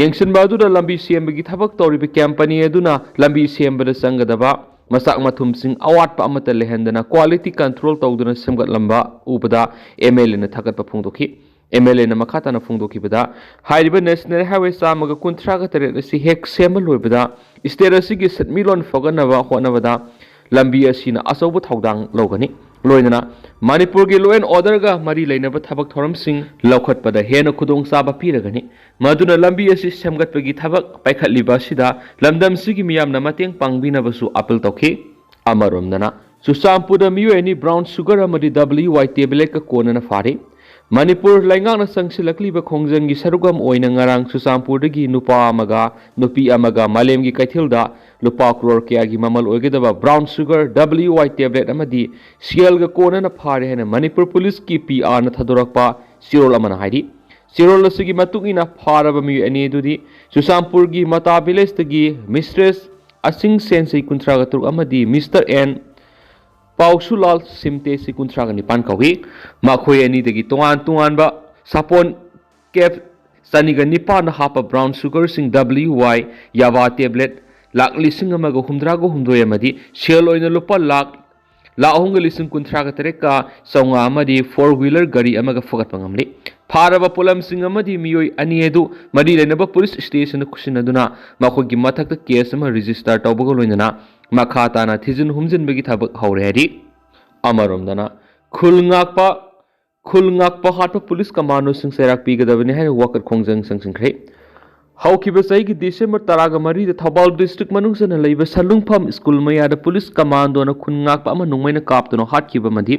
ꯌꯦꯡꯁꯤꯟꯕ ꯑꯗꯨꯗ ꯂꯝꯕꯤ ꯁꯦꯝꯕꯒꯤ ꯊꯕꯛ ꯇꯧꯔꯤꯕ ꯀꯝꯄꯅꯤ ꯑꯗꯨꯅ ꯂꯝꯕꯤ ꯁꯦꯝꯕꯗ ꯆꯪꯒꯗꯕ ꯃꯆꯥꯛ ꯃꯊꯨꯝꯁꯤꯡ ꯑꯋꯥꯠꯄ ꯑꯃꯠꯇ ꯂꯩꯍꯟꯗꯅ quality control ꯇꯧꯗꯨꯅ ꯁꯦꯝꯒꯠꯂꯝꯕ ꯎꯕꯗ ꯑꯦꯝ ꯑꯦꯜ ꯑꯦꯅ ꯊꯥꯒꯠꯄ ꯐꯣꯡꯗꯣꯛꯈꯤ꯫ ꯑꯦꯝ ꯑꯦꯜ ꯑꯦꯅ ꯃꯈꯥ ꯇꯥꯅ ꯐꯣꯡꯗꯣꯛꯈꯤꯕꯗ, ꯍꯥꯏꯔꯤꯕ National Highway ꯆꯥꯝꯃꯒ ꯀꯨꯟꯊ꯭ꯔꯥꯒ ꯇꯔꯦꯠ ꯑꯁꯤ ꯍꯦꯛ ꯁꯦꯝꯕ ꯂꯣꯏꯕꯗ state ꯑꯁꯤꯒꯤ ꯁꯦꯟꯃꯤꯠꯂꯣꯟ ꯐꯒꯠꯅꯕ ꯍꯣꯠꯅꯕꯗ ꯂꯝꯕꯤ ꯑꯁꯤꯅ ꯑꯆꯧꯕ ꯊꯧꯗꯥꯡ ꯂꯧꯒꯅꯤ꯫ ꯂꯣꯏꯅꯅ ꯃꯅꯤꯄꯨꯔꯒꯤ law and orderꯒ ꯃꯔꯤ ꯂꯩꯅꯕ ꯊꯕꯛ ꯊꯧꯔꯝꯁꯤꯡ ꯂꯧꯈꯠꯄꯗ ꯍꯦꯟꯅ ꯈꯨꯗꯣꯡꯆꯥꯕ ꯄꯤꯔꯒꯅꯤ꯫ ꯃꯗꯨꯅ ꯂꯝꯕꯤ ꯑꯁꯤ ꯁꯦꯝꯒꯠꯄꯒꯤ ꯊꯕꯛ ꯄꯥꯏꯈꯠꯂꯤꯕ ꯑꯁꯤꯗ ꯂꯝꯗꯝꯁꯤꯒꯤ ꯃꯤꯌꯥꯝꯅ ꯃꯇꯦꯡ ꯄꯥꯡꯕꯤꯅꯕꯁꯨ appeal ꯇꯧꯈꯤ꯫ ꯑꯃꯔꯣꯝꯗꯅ, ꯆꯨꯔꯆꯥꯟꯄꯨꯔꯗ ꯃꯤꯑꯣꯏ ꯑꯅꯤ brown sugar ꯑꯃꯗꯤ W Y tabletꯀ ꯀꯣꯟꯅꯅ ꯐꯥꯔꯦ꯫ ꯃꯅꯤꯄꯨꯔ ꯂꯩꯉꯥꯛꯅ ꯆꯪꯁꯤꯜꯂꯛꯂꯤꯕ ꯈꯣꯡꯖꯪꯒꯤ ꯁꯔꯨꯛ ꯑꯃ ꯑꯣꯏꯅ ꯉꯔꯥꯡ ꯆꯨꯔꯆꯥꯟꯄꯨꯔꯗꯒꯤ ꯅꯨꯄꯥ ꯑꯃꯒ ꯅꯨꯄꯤ ꯑꯃꯒ ꯃꯥꯂꯦꯝꯒꯤ ꯀꯩꯊꯦꯜꯗ ꯂꯨꯄꯥ ꯀ꯭ꯔꯣꯔ ꯀꯌꯥꯒꯤ ꯃꯃꯜ ꯑꯣꯏꯒꯗꯕ brown sugar, W Y tablet ꯑꯃꯗꯤ ꯁꯦꯜꯒ ꯀꯣꯟꯅꯅ ꯐꯥꯔꯦ ꯍꯥꯏꯅ ꯃꯅꯤꯄꯨꯔ ꯄꯨꯂꯤꯁꯀꯤ P Rꯅ ꯊꯥꯗꯣꯔꯛꯄ ꯆꯦꯔꯣꯜ ꯑꯃꯅ ꯍꯥꯏꯔꯤ꯫ ꯆꯦꯔꯣꯜ ꯑꯁꯤꯒꯤ ꯃꯇꯨꯡ ꯏꯟꯅ ꯐꯥꯔꯕ ꯃꯤꯑꯣꯏ ꯑꯅꯤ ꯑꯗꯨꯗꯤ ꯆꯨꯔꯆꯥꯟꯄꯨꯔꯒꯤ ꯃꯇꯥ villageꯇꯒꯤ Mistress ꯑꯁꯤꯡ ꯁꯦꯟ ꯆꯍꯤ ꯀꯨꯟꯊ꯭ꯔꯥꯒ ꯇꯔꯨꯛ ꯑꯃꯗꯤ Mister N ꯄꯥꯎꯁꯨꯂꯥꯜ ꯁꯤꯝꯇꯦ ꯆꯍꯤ ꯀꯨꯟꯊ꯭ꯔꯥꯒ ꯅꯤꯄꯥꯟ ꯀꯧꯏ꯫ ꯃꯈꯣꯏ ꯑꯅꯤꯗꯒꯤ ꯇꯣꯉꯥꯟ ꯇꯣꯉꯥꯟꯕ ꯁꯥꯄꯣꯟ ꯀꯦꯞ ꯆꯅꯤꯒ ꯅꯤꯄꯥꯟꯅ ꯍꯥꯞꯄ brown sugarꯁꯤꯡ W Y, ꯌꯥꯕꯥ tablet ꯂꯥꯛ ꯂꯤꯁꯤꯡ ꯑꯃꯒ ꯍꯨꯝꯗ꯭ꯔꯥꯒ ꯍꯨꯝꯗꯣꯏ ꯑꯃꯗꯤ ꯁꯦꯜ ꯑꯣꯏꯅ ꯂꯨꯄꯥ ꯂꯥꯛ, ꯂꯥꯛ ꯑꯍꯨꯝꯒ ꯂꯤꯁꯤꯡ ꯀꯨꯟꯊ꯭ꯔꯥꯒ ꯇꯔꯦꯠꯀ ꯆꯥꯝꯃꯉꯥ ꯑꯃꯗꯤ four wheeler ꯒꯥꯔꯤ ꯑꯃꯒ ꯐꯒꯠꯄ ꯉꯝꯂꯤ꯫ ꯐꯥꯔꯕ ꯄꯣꯠꯂꯝꯁꯤꯡ ꯑꯃꯗꯤ ꯃꯤꯑꯣꯏ ꯑꯅꯤ ꯑꯗꯨ ꯃꯔꯤ ꯂꯩꯅꯕ ꯄꯨꯂꯤꯁ ꯁ꯭ꯇꯦꯁꯟꯗ ꯈꯨꯠꯁꯤꯟꯅꯗꯨꯅ ꯃꯈꯣꯏꯒꯤ ꯃꯊꯛꯇ ꯀꯦꯁ ꯑꯃ ꯔꯦꯖꯤꯁꯇꯔ ꯇꯧꯕꯒ ꯂꯣꯏꯅꯅ ꯃꯈꯥ ꯇꯥꯅ ꯊꯤꯖꯤꯟ ꯍꯨꯝꯖꯤꯟꯕꯒꯤ ꯊꯕꯛ ꯍꯧꯔꯦ ꯍꯥꯏꯔꯤ꯫ ꯑꯃꯔꯣꯝꯗꯅ ꯈꯨꯜ ꯉꯥꯛꯄ, ꯈꯨꯜ ꯉꯥꯛꯄ ꯍꯥꯠꯄ ꯄꯨꯂꯤꯁ ꯀꯃꯥꯟꯗꯣꯁꯤꯡ ꯆꯩꯔꯥꯛ ꯄꯤꯒꯗꯕꯅꯤ ꯍꯥꯏꯅ ꯋꯥꯀꯠ ꯈꯣꯡꯖꯪ ꯆꯪꯁꯤꯟꯈ꯭ꯔꯦ꯫ ꯍꯧꯈꯤꯕ ꯆꯍꯤꯒꯤ ꯗꯤꯁꯦꯝꯕꯔ ꯇꯔꯥꯒ ꯃꯔꯤꯗ ꯊꯧꯕꯥꯜ ꯗꯤꯁꯇ꯭ꯔꯤꯛ ꯃꯅꯨꯡ ꯆꯟꯅ ꯂꯩꯕ ꯁꯟꯂꯨꯡꯐꯝ ꯁ꯭ꯀꯨꯜ ꯃꯌꯥꯗ ꯄꯨꯂꯤꯁ ꯀꯃꯥꯟꯗꯣꯅ ꯈꯨꯟ ꯉꯥꯛꯄ ꯑꯃ ꯅꯣꯡꯃꯩꯅ ꯀꯥꯞꯇꯨꯅ ꯍꯥꯠꯈꯤꯕ ꯑꯃꯗꯤ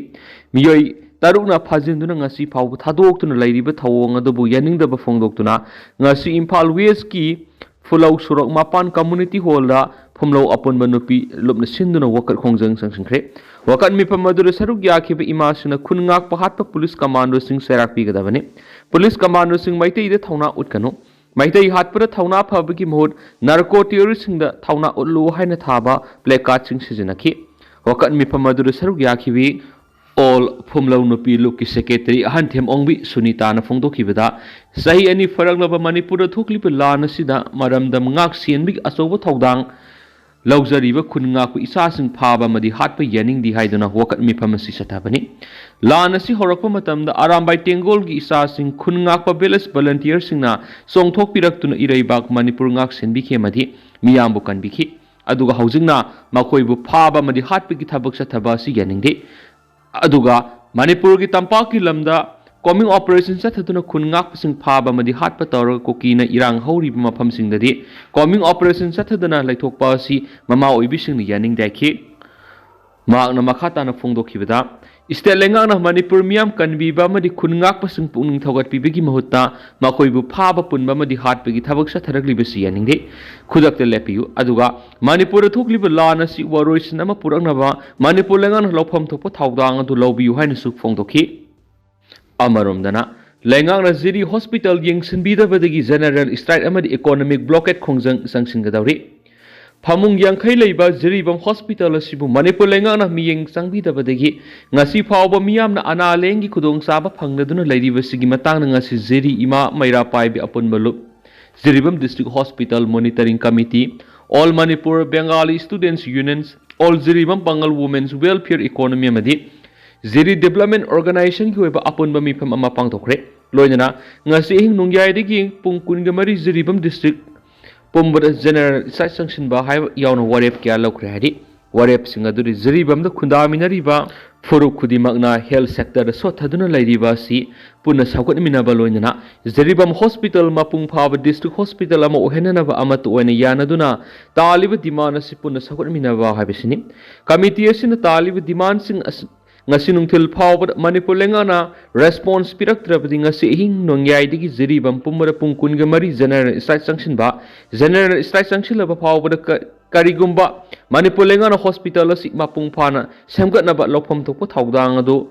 ꯃꯤꯑꯣꯏ ꯇꯔꯨꯛꯅ ꯐꯥꯖꯤꯟꯗꯨꯅ ꯉꯁꯤ ꯐꯥꯎꯕ ꯊꯥꯗꯣꯛꯇꯨꯅ ꯂꯩꯔꯤꯕ ꯊꯧꯑꯣꯡ ꯑꯗꯨꯕꯨ ꯌꯥꯅꯤꯡꯗꯕ ꯐꯣꯡꯗꯣꯛꯇꯨꯅ ꯉꯁꯤ ꯏꯝꯐꯥꯜ ꯋꯦꯁꯀꯤ ꯐꯨꯂꯧ ꯁꯣꯔꯣꯛ ꯃꯄꯥꯟ ꯀꯝꯃꯨꯅꯤꯇꯤ ꯍꯣꯜꯗ ꯐꯨꯝꯂꯧ ꯑꯄꯨꯟꯕ ꯅꯨꯄꯤ ꯂꯨꯞꯅ ꯁꯤꯟꯗꯨꯅ ꯋꯥꯀꯠ ꯈꯣꯡꯖꯪ ꯆꯪꯁꯤꯟꯈ꯭ꯔꯦ꯫ ꯋꯥꯀꯠ ꯃꯤꯐꯝ ꯑꯗꯨꯗ ꯁꯔꯨꯛ ꯌꯥꯈꯤꯕ ꯏꯃꯥꯁꯤꯡꯅ ꯈꯨꯟ ꯉꯥꯛꯄ ꯍꯥꯠꯄ ꯄꯨꯂꯤꯁ ꯀꯃꯥꯟꯗꯣꯁꯤꯡ ꯆꯩꯔꯥꯛ ꯄꯤꯒꯗꯕꯅꯤ꯫ ꯄꯨꯂꯤꯁ ꯀꯃꯥꯟꯗꯣꯁꯤꯡ ꯃꯩꯇꯩꯗ ꯊꯧꯅꯥ ꯎꯠꯀꯅꯨ꯫ ꯃꯩꯇꯩ ꯍꯥꯠꯄꯗ ꯊꯧꯅꯥ ꯐꯕꯒꯤ ꯃꯍꯨꯠ ꯅꯥꯔꯀꯣ ꯇꯦꯔꯣꯔꯤꯁꯁꯤꯡꯗ ꯊꯧꯅꯥ ꯎꯠꯂꯨ ꯍꯥꯏꯅ ꯊꯥꯕ ꯄ꯭ꯂꯦꯀꯥꯔꯗꯁꯤꯡ ꯁꯤꯖꯤꯟꯅꯈꯤ꯫ ꯋꯥꯀꯠ ꯃꯤꯐꯝ ꯑꯗꯨꯗ ꯁꯔꯨꯛ ꯌꯥꯈꯤꯕꯤ ꯑꯣꯜ ꯐꯨꯝꯂꯧ ꯅꯨꯄꯤ ꯂꯨꯞꯀꯤ ꯁꯦꯀ꯭ꯔꯦꯇꯔꯤ ꯑꯍꯟꯊꯦꯝ ꯑꯣꯡꯕꯤ ꯁꯨꯅꯤꯇꯥꯅ ꯐꯣꯡꯗꯣꯛꯈꯤꯕꯗ, ꯆꯍꯤ ꯑꯅꯤ ꯐꯥꯔꯛꯂꯕ ꯃꯅꯤꯄꯨꯔꯗ ꯊꯣꯛꯂꯤꯕ ꯂꯥꯟ ꯑꯁꯤꯗ ꯃꯔꯝꯗꯝ ꯉꯥꯛ ꯁꯦꯟꯕꯒꯤ ꯑꯆꯧꯕ ꯊꯧꯗꯥꯡ ꯂꯧꯖꯔꯤꯕ ꯈꯨꯟ ꯉꯥꯛꯄ ꯏꯆꯥꯁꯤꯡ ꯐꯥꯕ ꯑꯃꯗꯤ ꯍꯥꯠꯄ ꯌꯥꯅꯤꯡꯗꯦ ꯍꯥꯏꯗꯨꯅ ꯋꯥꯀꯠ ꯃꯤꯐꯝ ꯑꯁꯤ ꯆꯠꯊꯕꯅꯤ꯫ ꯂꯥꯟ ꯑꯁꯤ ꯍꯧꯔꯛꯄ ꯃꯇꯝꯗ ꯑꯔꯥꯝꯕꯥꯏ ꯇꯦꯡꯒꯣꯜꯒꯤ ꯏꯆꯥꯁꯤꯡ ꯈꯨꯟ ꯉꯥꯛꯄ ꯚꯤꯂꯦꯖ ꯚꯣꯂꯨꯟꯇꯤꯌꯔꯁꯤꯡꯅ ꯆꯣꯡꯊꯣꯛꯄꯤꯔꯛꯇꯨꯅ ꯏꯔꯩꯕꯥꯛ ꯃꯅꯤꯄꯨꯔ ꯉꯥꯛ ꯁꯦꯟꯕꯤꯈꯤ ꯑꯃꯗꯤ ꯃꯤꯌꯥꯝꯕꯨ ꯀꯟꯕꯤꯈꯤ꯫ ꯑꯗꯨꯒ ꯍꯧꯖꯤꯛꯅ ꯃꯈꯣꯏꯕꯨ ꯐꯥꯕ ꯑꯃꯗꯤ ꯍꯥꯠꯄꯒꯤ ꯊꯕꯛ ꯆꯠꯊꯕ ꯑꯁꯤ ꯌꯥꯅꯤꯡꯗꯦ꯫ ꯑꯗꯨꯒ ꯃꯅꯤꯄꯨꯔꯒꯤ ꯇꯝꯄꯥꯛꯀꯤ ꯂꯝꯗ ꯀꯣꯝꯕꯤꯡ ꯑꯣꯄꯔꯦꯁꯟ ꯆꯠꯊꯗꯨꯅ ꯈꯨꯟ ꯉꯥꯛꯄꯁꯤꯡ ꯐꯥꯕ ꯑꯃꯗꯤ ꯍꯥꯠꯄ ꯇꯧꯔꯒ ꯀꯨꯀꯤꯅ ꯏꯔꯥꯡ ꯍꯧꯔꯤꯕ ꯃꯐꯝꯁꯤꯡꯗꯗꯤ ꯀꯣꯝꯕꯤꯡ ꯑꯣꯄꯔꯦꯁꯟ ꯆꯠꯊꯗꯅ ꯂꯩꯊꯣꯛꯄ ꯑꯁꯤ ꯃꯃꯥ ꯑꯣꯏꯕꯤꯁꯤꯡꯅ ꯌꯥꯅꯤꯡꯗꯦ ꯍꯥꯏꯈꯤ꯫ ꯃꯍꯥꯛꯅ ꯃꯈꯥ ꯇꯥꯅ ꯐꯣꯡꯗꯣꯛꯈꯤꯕꯗ, ꯁ꯭ꯇꯦꯠ ꯂꯩꯉꯥꯛꯅ ꯃꯅꯤꯄꯨꯔ ꯃꯤꯌꯥꯝ ꯀꯟꯕꯤꯕ ꯑꯃꯗꯤ ꯈꯨꯟ ꯉꯥꯛꯄꯁꯤꯡ ꯄꯨꯛꯅꯤꯡ ꯊꯧꯒꯠꯄꯤꯕꯒꯤ ꯃꯍꯨꯠꯇ ꯃꯈꯣꯏꯕꯨ ꯐꯥꯕ ꯄꯨꯟꯕ ꯑꯃꯗꯤ ꯍꯥꯠꯄꯒꯤ ꯊꯕꯛ ꯆꯠꯊꯔꯛꯂꯤꯕꯁꯤ ꯌꯥꯅꯤꯡꯗꯦ꯫ ꯈꯨꯗꯛꯇ ꯂꯦꯞꯄꯤꯌꯨ꯫ ꯑꯗꯨꯒ ꯃꯅꯤꯄꯨꯔꯗ ꯊꯣꯛꯂꯤꯕ ꯂꯥꯟ ꯑꯁꯤ ꯋꯥꯔꯣꯏꯁꯤꯟ ꯑꯃ ꯄꯨꯔꯛꯅꯕ ꯃꯅꯤꯄꯨꯔ ꯂꯩꯉꯥꯛꯅ ꯂꯧꯐꯝ ꯊꯣꯛꯄ ꯊꯧꯗꯥꯡ ꯑꯗꯨ ꯂꯧꯕꯤꯌꯨ ꯍꯥꯏꯅꯁꯨ ꯐꯣꯡꯗꯣꯛꯈꯤ꯫ ꯑꯃꯔꯣꯝꯗꯅ, ꯂꯩꯉꯥꯛꯅ ꯖꯤꯔꯤ ꯍꯣꯁꯄꯤꯇꯥꯜ ꯌꯦꯡꯁꯤꯟꯕꯤꯗꯕꯗꯒꯤ ꯖꯦꯅꯔꯦꯜ ꯁ꯭ꯇ꯭ꯔꯥꯏꯛ ꯑꯃꯗꯤ ꯏꯀꯣꯅꯣꯃꯤꯛ ꯕ꯭ꯂꯣꯀꯦꯠ ꯈꯣꯡꯖꯪ ꯆꯪꯁꯤꯟꯒꯗꯧꯔꯤ꯫ ꯐꯃꯨꯡ ꯌꯥꯡꯈꯩ ꯂꯩꯕ ꯖꯤꯔꯤꯕꯝ ꯍꯣꯁꯄꯤꯇꯥꯜ ꯑꯁꯤꯕꯨ ꯃꯅꯤꯄꯨꯔ ꯂꯩꯉꯥꯛꯅ ꯃꯤꯠꯌꯦꯡ ꯆꯪꯕꯤꯗꯕꯗꯒꯤ ꯉꯁꯤ ꯐꯥꯎꯕ ꯃꯤꯌꯥꯝꯅ ꯑꯅꯥ ꯂꯥꯌꯦꯡꯒꯤ ꯈꯨꯗꯣꯡꯆꯥꯕ ꯐꯪꯅꯗꯨꯅ ꯂꯩꯔꯤꯕꯁꯤꯒꯤ ꯃꯇꯥꯡꯗ ꯉꯁꯤ ꯖꯤꯔꯤ ꯏꯃꯥ ꯃꯩꯔꯥ ꯄꯥꯏꯕꯤ ꯑꯄꯨꯟꯕ ꯂꯨꯞ, Jiribam district hospital monitoring committee, all Manipur Bengali students union, all Jiribam Pangal women's welfare economy ꯑꯃꯗꯤ ꯖꯤꯔꯤ ꯗꯤꯕ꯭ꯂꯞꯃꯦꯟꯠ ꯑꯣꯔꯒꯅꯥꯏꯖꯦꯁꯟꯒꯤ ꯑꯣꯏꯕ ꯑꯄꯨꯟꯕ ꯃꯤꯐꯝ ꯑꯃ ꯄꯥꯡꯊꯣꯛꯈ꯭ꯔꯦ꯫ ꯂꯣꯏꯅꯅ ꯉꯁꯤ ꯑꯍꯤꯡ ꯅꯣꯡꯌꯥꯏꯗꯒꯤ ꯄꯨꯡ ꯀꯨꯟꯒ ꯃꯔꯤ ꯖꯤꯔꯤꯕꯝ ꯗꯤꯁꯇ꯭ꯔꯤꯛ ꯄꯨꯝꯕꯗ ꯖꯦꯅꯔꯦꯜ ꯁ꯭ꯇ꯭ꯔꯥꯏꯛ ꯆꯪꯁꯤꯟꯕ ꯍꯥꯏꯕ ꯌꯥꯎꯅ ꯋꯥꯔꯦꯞ ꯀꯌꯥ ꯂꯧꯈ꯭ꯔꯦ ꯍꯥꯏꯔꯤ꯫ ꯋꯥꯔꯦꯞꯁꯤꯡ ꯑꯗꯨꯗꯤ ꯖꯤꯔꯤꯕꯥꯝꯗ ꯈꯨꯟꯗꯥꯃꯤꯟꯅꯔꯤꯕ ꯐꯨꯔꯨꯞ ꯈꯨꯗꯤꯡꯃꯛꯅ health sector ꯗ ꯁꯣꯠꯊꯗꯨꯅ ꯂꯩꯔꯤꯕ ꯑꯁꯤ ꯄꯨꯟꯅ ꯁꯧꯒꯠꯃꯤꯟꯅꯕ, ꯂꯣꯏꯅꯅ ꯖꯤꯔꯤꯕꯥꯝ hospital ꯃꯄꯨꯡ ꯐꯥꯕ district hospital ꯑꯃ ꯑꯣꯏꯍꯟꯅꯅꯕ ꯑꯃꯠꯇ ꯑꯣꯏꯅ ꯌꯥꯅꯗꯨꯅ ꯇꯥꯜꯂꯤꯕ demand ꯑꯁꯤ ꯄꯨꯟꯅ ꯁꯧꯒꯠꯃꯤꯟꯅꯕ ꯍꯥꯏꯕꯁꯤꯅꯤ꯫ Committee ꯑꯁꯤꯅ ꯇꯥꯜꯂꯤꯕ demand ꯁꯤꯡ ꯑꯁꯤ ꯉꯁꯤ ꯅꯨꯡꯊꯤꯜ ꯐꯥꯎꯕꯗ ꯃꯅꯤꯄꯨꯔ ꯂꯩꯉꯥꯛꯅ response ꯄꯤꯔꯛꯇ꯭ꯔꯕꯗꯤ ꯉꯁꯤ ꯑꯍꯤꯡ ꯅꯣꯡꯌꯥꯏꯗꯒꯤ ꯖꯤꯔꯤꯕꯥꯝ ꯄꯨꯝꯕꯗ ꯄꯨꯡ ꯀꯨꯟꯒ ꯃꯔꯤ general strike ꯆꯪꯁꯤꯟꯕ, general strike ꯆꯪꯁꯤꯜꯂꯕ ꯐꯥꯎꯕꯗ ꯀ-, ꯀꯔꯤꯒꯨꯝꯕ ꯃꯅꯤꯄꯨꯔ ꯂꯩꯉꯥꯛꯅ hospital ꯑꯁꯤ ꯃꯄꯨꯡ ꯐꯥꯅ ꯁꯦꯝꯒꯠꯅꯕ ꯂꯧꯐꯝ ꯊꯣꯛꯄ ꯊꯧꯗꯥꯡ ꯑꯗꯨ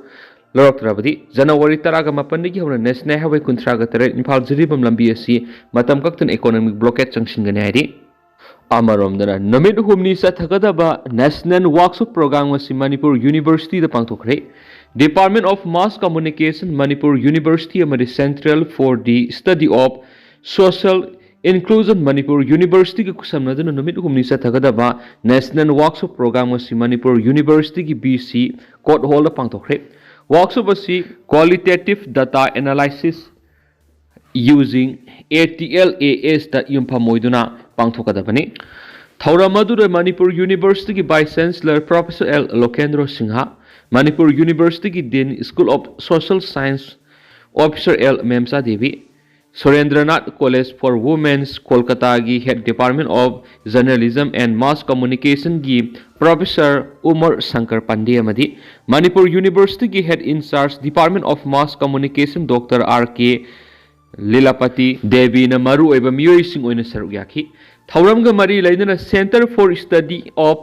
ꯂꯧꯔꯛꯇ꯭ꯔꯕꯗꯤ, ꯖꯅꯋꯥꯔꯤ ꯇꯔꯥꯒ ꯃꯥꯄꯟꯗꯒꯤ ꯍꯧꯅ National Highway ꯀꯨꯟꯊ꯭ꯔꯥꯒ ꯇꯔꯦꯠ ꯏꯝꯐꯥꯜ ꯖꯤꯔꯤꯕꯥꯝ ꯂꯝꯕꯤ ꯑꯁꯤ ꯃꯇꯝ ꯀꯛꯇꯅ economic blockade ꯆꯪꯁꯤꯟꯒꯅꯤ ꯍꯥꯏꯔꯤ꯫ ꯑꯃꯔꯣꯝꯗꯅ, ꯅꯨꯃꯤꯠ ꯍꯨꯝꯅꯤ ꯆꯠꯊꯒꯗꯕ National Workshop Program ꯑꯁꯤ Manipur University the ꯄꯥꯡꯊꯣꯛꯈ꯭ꯔꯦ꯫ Department of Mass Communication, Manipur University ꯑꯃꯗꯤ Centre for the Study of Social Inclusion, Manipur University ꯒ ꯈꯨꯠꯁꯝꯅꯗꯨꯅ ꯅꯨꯃꯤꯠ ꯍꯨꯝꯅꯤ ꯆꯠꯊꯒꯗꯕ National Workshop Program ꯑꯁꯤ ꯃꯅꯤꯄꯨꯔ University ꯒꯤ ꯕꯤ ꯁꯤ Court Hall ꯗ ꯄꯥꯡꯊꯣꯛꯈ꯭ꯔꯦ꯫ Workshop ꯑꯁꯤ Qualitative Data Analysis using A T L A S ꯗ ꯌꯨꯝꯐꯝ ꯑꯣꯏꯗꯨꯅ ꯄꯥꯡꯊꯣꯛꯀꯗꯕꯅꯤ꯫ ꯊꯧꯔꯝ ꯑꯗꯨꯗ ꯃꯅꯤꯄꯨꯔ University ꯒꯤ Vice Chancellor Professor L Lokendro Singh, Manipur University ꯒꯤ Dean, School of Social Science, Professor L Memcha Devi, Surendranath College for Women's, ꯀꯣꯜꯀꯇꯥꯒꯤ Head, Department of Journalism and Mass Communication ꯒꯤ Professor ꯎꯃꯔ ꯁꯪꯀꯔ ꯄꯥꯟꯗꯦ ꯑꯃꯗꯤ ꯃꯅꯤꯄꯨꯔ University ꯒꯤ Head in Charge, Department of Mass Communication, Doctor R K Lilapati ꯗꯦꯕꯤꯅ ꯃꯔꯨꯑꯣꯏꯕ ꯃꯤꯑꯣꯏꯁꯤꯡ ꯑꯣꯏꯅ ꯁꯔꯨꯛ ꯌꯥꯈꯤ꯫ ꯊꯧꯔꯝꯒ ꯃꯔꯤ ꯂꯩꯅꯅ Centre for Study of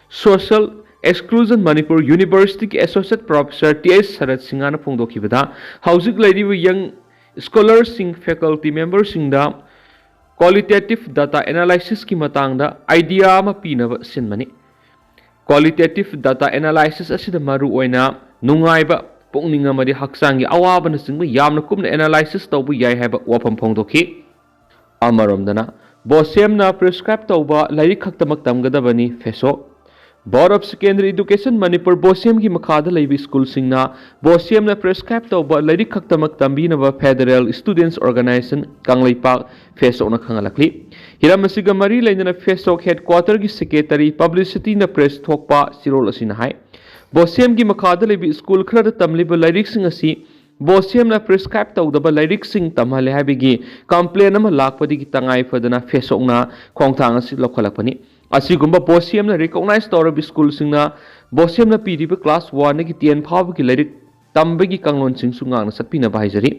Social Exclusion, Manipur University ꯒꯤ Associate Professor ꯇꯤ ꯑꯩꯆ ꯁꯔꯠ ꯁꯤꯡꯍꯅ ꯐꯣꯡꯗꯣꯛꯈꯤꯕꯗ, ꯍꯧꯖꯤꯛ ꯂꯩꯔꯤꯕ young scholar ꯁꯤꯡ, faculty member ꯁꯤꯡꯗ qualitative data analysis ꯀꯤ ꯃꯇꯥꯡꯗ idea ꯑꯃ ꯄꯤꯅꯕ ꯁꯤꯟꯕꯅꯤ꯫ Qualitative data analysis ꯑꯁꯤꯗ ꯃꯔꯨꯑꯣꯏꯅ ꯅꯨꯡꯉꯥꯏꯕ, ꯄꯨꯛꯅꯤꯡ ꯑꯃꯗꯤ ꯍꯛꯆꯥꯡꯒꯤ ꯑꯋꯥꯕꯅꯆꯤꯡꯕ ꯌꯥꯝꯅ ꯀꯨꯞꯅ analysis ꯇꯧꯕ ꯌꯥꯏ ꯍꯥꯏꯕ ꯋꯥꯐꯝ ꯐꯣꯡꯗꯣꯛꯈꯤ꯫ ꯑꯃꯔꯣꯝꯗꯅ, ꯕꯣꯁꯦꯝꯅ prescribe ꯇꯧꯕ ꯂꯥꯏꯔꯤꯛ ꯈꯛꯇꯃꯛ ꯇꯝꯒꯗꯕꯅꯤ, ꯐꯦꯁꯣ꯫ Board of Secondary Education, Manipur, ꯕꯣꯁꯦꯝꯒꯤ ꯃꯈꯥꯗ ꯂꯩꯕ ꯁ꯭ꯀꯨꯜꯁꯤꯡꯅ ꯕꯣꯁꯦꯝꯅ prescribe ꯇꯧꯕ ꯂꯥꯏꯔꯤꯛ ꯈꯛꯇꯃꯛ ꯇꯝꯕꯤꯅꯕ Federal Students Organisation, ꯀꯪꯂꯩꯄꯥꯛ, ꯐꯦꯁꯣꯛꯅ ꯈꯪꯍꯜꯂꯛꯂꯤ꯫ ꯍꯤꯔꯝ ꯑꯁꯤꯒ ꯃꯔꯤ ꯂꯩꯅꯅ ꯐꯦꯁꯣꯛ ꯍꯦꯗꯀ꯭ꯋꯥꯇꯔꯒꯤ ꯁꯦꯀ꯭ꯔꯦꯇꯔꯤ ꯄꯕ꯭ꯂꯤꯁꯤꯇꯤꯅ ꯄ꯭ꯔꯦꯁ ꯊꯣꯛꯄ ꯆꯦꯔꯣꯜ ꯑꯁꯤꯅ ꯍꯥꯏ, ꯕꯣꯁꯦꯝꯒꯤ ꯃꯈꯥꯗ ꯂꯩꯕ ꯁ꯭ꯀꯨꯜ ꯈꯔꯗ ꯇꯝꯂꯤꯕ ꯂꯥꯏꯔꯤꯛꯁꯤꯡ ꯑꯁꯤ ꯕꯣꯁꯦꯝꯅ ꯄ꯭ꯔꯤꯁꯀ꯭ꯔꯥꯏꯕ ꯇꯧꯗꯕ ꯂꯥꯏꯔꯤꯛꯁꯤꯡ ꯇꯝꯍꯜꯂꯦ ꯍꯥꯏꯕꯒꯤ ꯀꯝꯄ꯭ꯂꯦꯟ ꯑꯃ ꯂꯥꯛꯄꯗꯒꯤ ꯇꯉꯥꯏ ꯐꯗꯅ ꯐꯦꯁꯣꯛꯅ ꯈꯣꯡꯊꯥꯡ ꯑꯁꯤ ꯂꯧꯈꯠꯂꯛꯄꯅꯤ꯫ ꯑꯁꯤꯒꯨꯝꯕ ꯕꯣꯁꯦꯝꯅ ꯔꯤꯀꯣꯛꯅꯥꯏꯖ ꯇꯧꯔꯕ ꯁ꯭ꯀꯨꯜꯁꯤꯡꯅ ꯕꯣꯁꯦꯝꯅ ꯄꯤꯔꯤꯕ ꯀ꯭ꯂꯥꯁ ꯋꯥꯟꯗꯒꯤ ꯇꯦꯟ ꯐꯥꯎꯕꯒꯤ ꯂꯥꯏꯔꯤꯛ ꯇꯝꯕꯒꯤ ꯀꯥꯡꯂꯣꯟꯁꯤꯡꯁꯨ ꯉꯥꯛꯅ ꯆꯠꯄꯤꯅꯕ ꯍꯥꯏꯖꯔꯤ꯫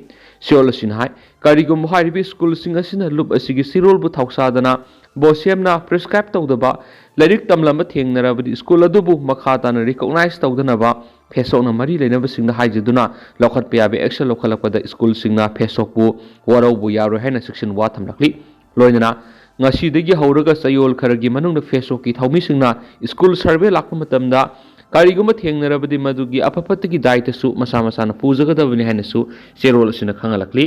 ꯁꯤꯑꯣꯜ ꯑꯁꯤꯅ ꯍꯥꯏ, ꯀꯔꯤꯒꯨꯝꯕ ꯍꯥꯏꯔꯤꯕ ꯁ꯭ꯀꯨꯜꯁꯤꯡ ꯑꯁꯤꯅ ꯂꯨꯞ ꯑꯁꯤꯒꯤ ꯆꯦꯔꯣꯜꯕꯨ ꯊꯧꯁꯥꯗꯅ ꯕꯣꯁꯦꯝꯅ ꯄ꯭ꯔꯤꯁꯀ꯭ꯔꯥꯏꯕ ꯇꯧꯗꯕ ꯂꯥꯏꯔꯤꯛ ꯇꯝꯂꯝꯕ ꯊꯦꯡꯅꯔꯕꯗꯤ ꯁ꯭ꯀꯨꯜ ꯑꯗꯨꯕꯨ ꯃꯈꯥ ꯇꯥꯅ ꯔꯤꯀꯣꯛꯅꯥꯏꯖ ꯇꯧꯗꯅꯕ ꯐꯦꯁꯣꯛꯅ ꯃꯔꯤ ꯂꯩꯅꯕꯁꯤꯡꯗ ꯍꯥꯏꯖꯗꯨꯅ ꯂꯧꯈꯠꯄ ꯌꯥꯕ ꯑꯦꯛꯁꯟ ꯂꯧꯈꯠꯂꯛꯄꯗ ꯁ꯭ꯀꯨꯜꯁꯤꯡꯅ ꯐꯦꯁꯣꯛꯄꯨ ꯋꯥꯔꯧꯕ ꯌꯥꯔꯣꯏ ꯍꯥꯏꯅ ꯆꯦꯛꯁꯤꯟ ꯋꯥ ꯊꯝꯂꯛꯂꯤ꯫ ꯂꯣꯏꯅꯅ ꯉꯁꯤꯗꯒꯤ ꯍꯧꯔꯒ ꯆꯌꯣꯜ ꯈꯔꯒꯤ ꯃꯅꯨꯡꯗ ꯐꯦꯁꯣꯛꯀꯤ ꯊꯧꯃꯤꯁꯤꯡꯅ ꯁ꯭ꯀꯨꯜ ꯁꯔꯚꯦ ꯂꯥꯛꯄ ꯃꯇꯝꯗ ꯀꯔꯤꯒꯨꯝꯕ ꯊꯦꯡꯅꯔꯕꯗꯤ ꯃꯗꯨꯒꯤ ꯑꯐ ꯐꯠꯇꯒꯤ ꯗꯥꯏꯇꯁꯨ ꯃꯁꯥ ꯃꯁꯥꯅ ꯄꯨꯖꯒꯗꯕꯅꯤ ꯍꯥꯏꯅꯁꯨ ꯆꯦꯔꯣꯜ ꯑꯁꯤꯅ ꯈꯪꯍꯜꯂꯛꯂꯤ꯫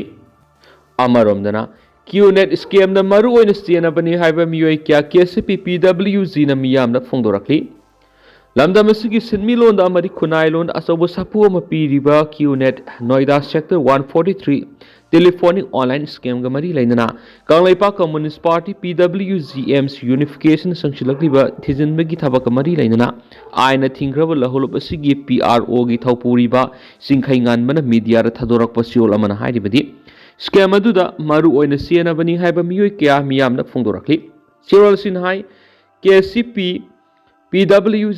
ꯑꯃꯔꯣꯝꯗꯅ, ꯀ꯭ꯌꯨꯅꯦꯠ ꯁ꯭ꯀꯦꯝꯗ ꯃꯔꯨꯑꯣꯏꯅ ꯆꯦꯟꯅꯕꯅꯤ ꯍꯥꯏꯕ ꯃꯤꯑꯣꯏ ꯀꯌꯥ ꯀꯦ ꯁꯤ ꯄꯤ ꯄꯤ ꯗꯕ꯭ꯂꯤꯎ ꯖꯤꯅ ꯃꯤꯌꯥꯝꯗ ꯐꯣꯡꯗꯣꯔꯛꯂꯤ꯫ ꯂꯝꯗꯝ ꯑꯁꯤꯒꯤ ꯁꯤꯟꯃꯤꯂꯣꯟꯗ ꯑꯃꯗꯤ ꯈꯨꯟꯅꯥꯏꯂꯣꯟꯗ ꯑꯆꯧꯕ ꯁꯥꯐꯨ ꯑꯃ ꯄꯤꯔꯤꯕ ꯀ꯭ꯌꯨꯅꯦꯠ Noida sector one forty three telephonic online ꯁ꯭ꯀꯦꯝꯒ ꯃꯔꯤ ꯂꯩꯅꯅ ꯀꯪꯂꯩꯄꯥꯛ communist party P W G M C unification ꯆꯪꯁꯤꯜꯂꯛꯂꯤꯕ ꯊꯤꯖꯤꯟꯕꯒꯤ ꯊꯕꯛꯀ ꯃꯔꯤ ꯂꯩꯅꯅ ꯑꯥꯏꯟꯅ ꯊꯤꯡꯈ꯭ꯔꯕ ꯂꯧꯍꯧꯂꯨꯞ ꯑꯁꯤꯒꯤ ꯄꯤ ꯑꯥꯔ ꯑꯣꯒꯤ ꯊꯧꯄꯨꯔꯤꯕ ꯆꯤꯡꯈꯩ ꯉꯥꯟꯕꯅ ꯃꯤꯗꯤꯌꯥꯗ ꯊꯥꯗꯣꯔꯛꯄ ꯆꯦꯔꯣꯜ ꯑꯃꯅ ꯍꯥꯏꯔꯤꯕꯗꯤ, ꯁ꯭ꯀꯦꯝ ꯑꯗꯨꯗ ꯃꯔꯨ ꯑꯣꯏꯅ ꯆꯦꯟꯅꯕꯅꯤ ꯍꯥꯏꯕ ꯃꯤꯑꯣꯏ ꯀꯌꯥ ꯃꯤꯌꯥꯝꯗ ꯐꯣꯡꯗꯣꯔꯛꯂꯤ꯫ ꯆꯦꯔꯣꯜꯁꯤꯅ ꯍꯥꯏ, K C P P W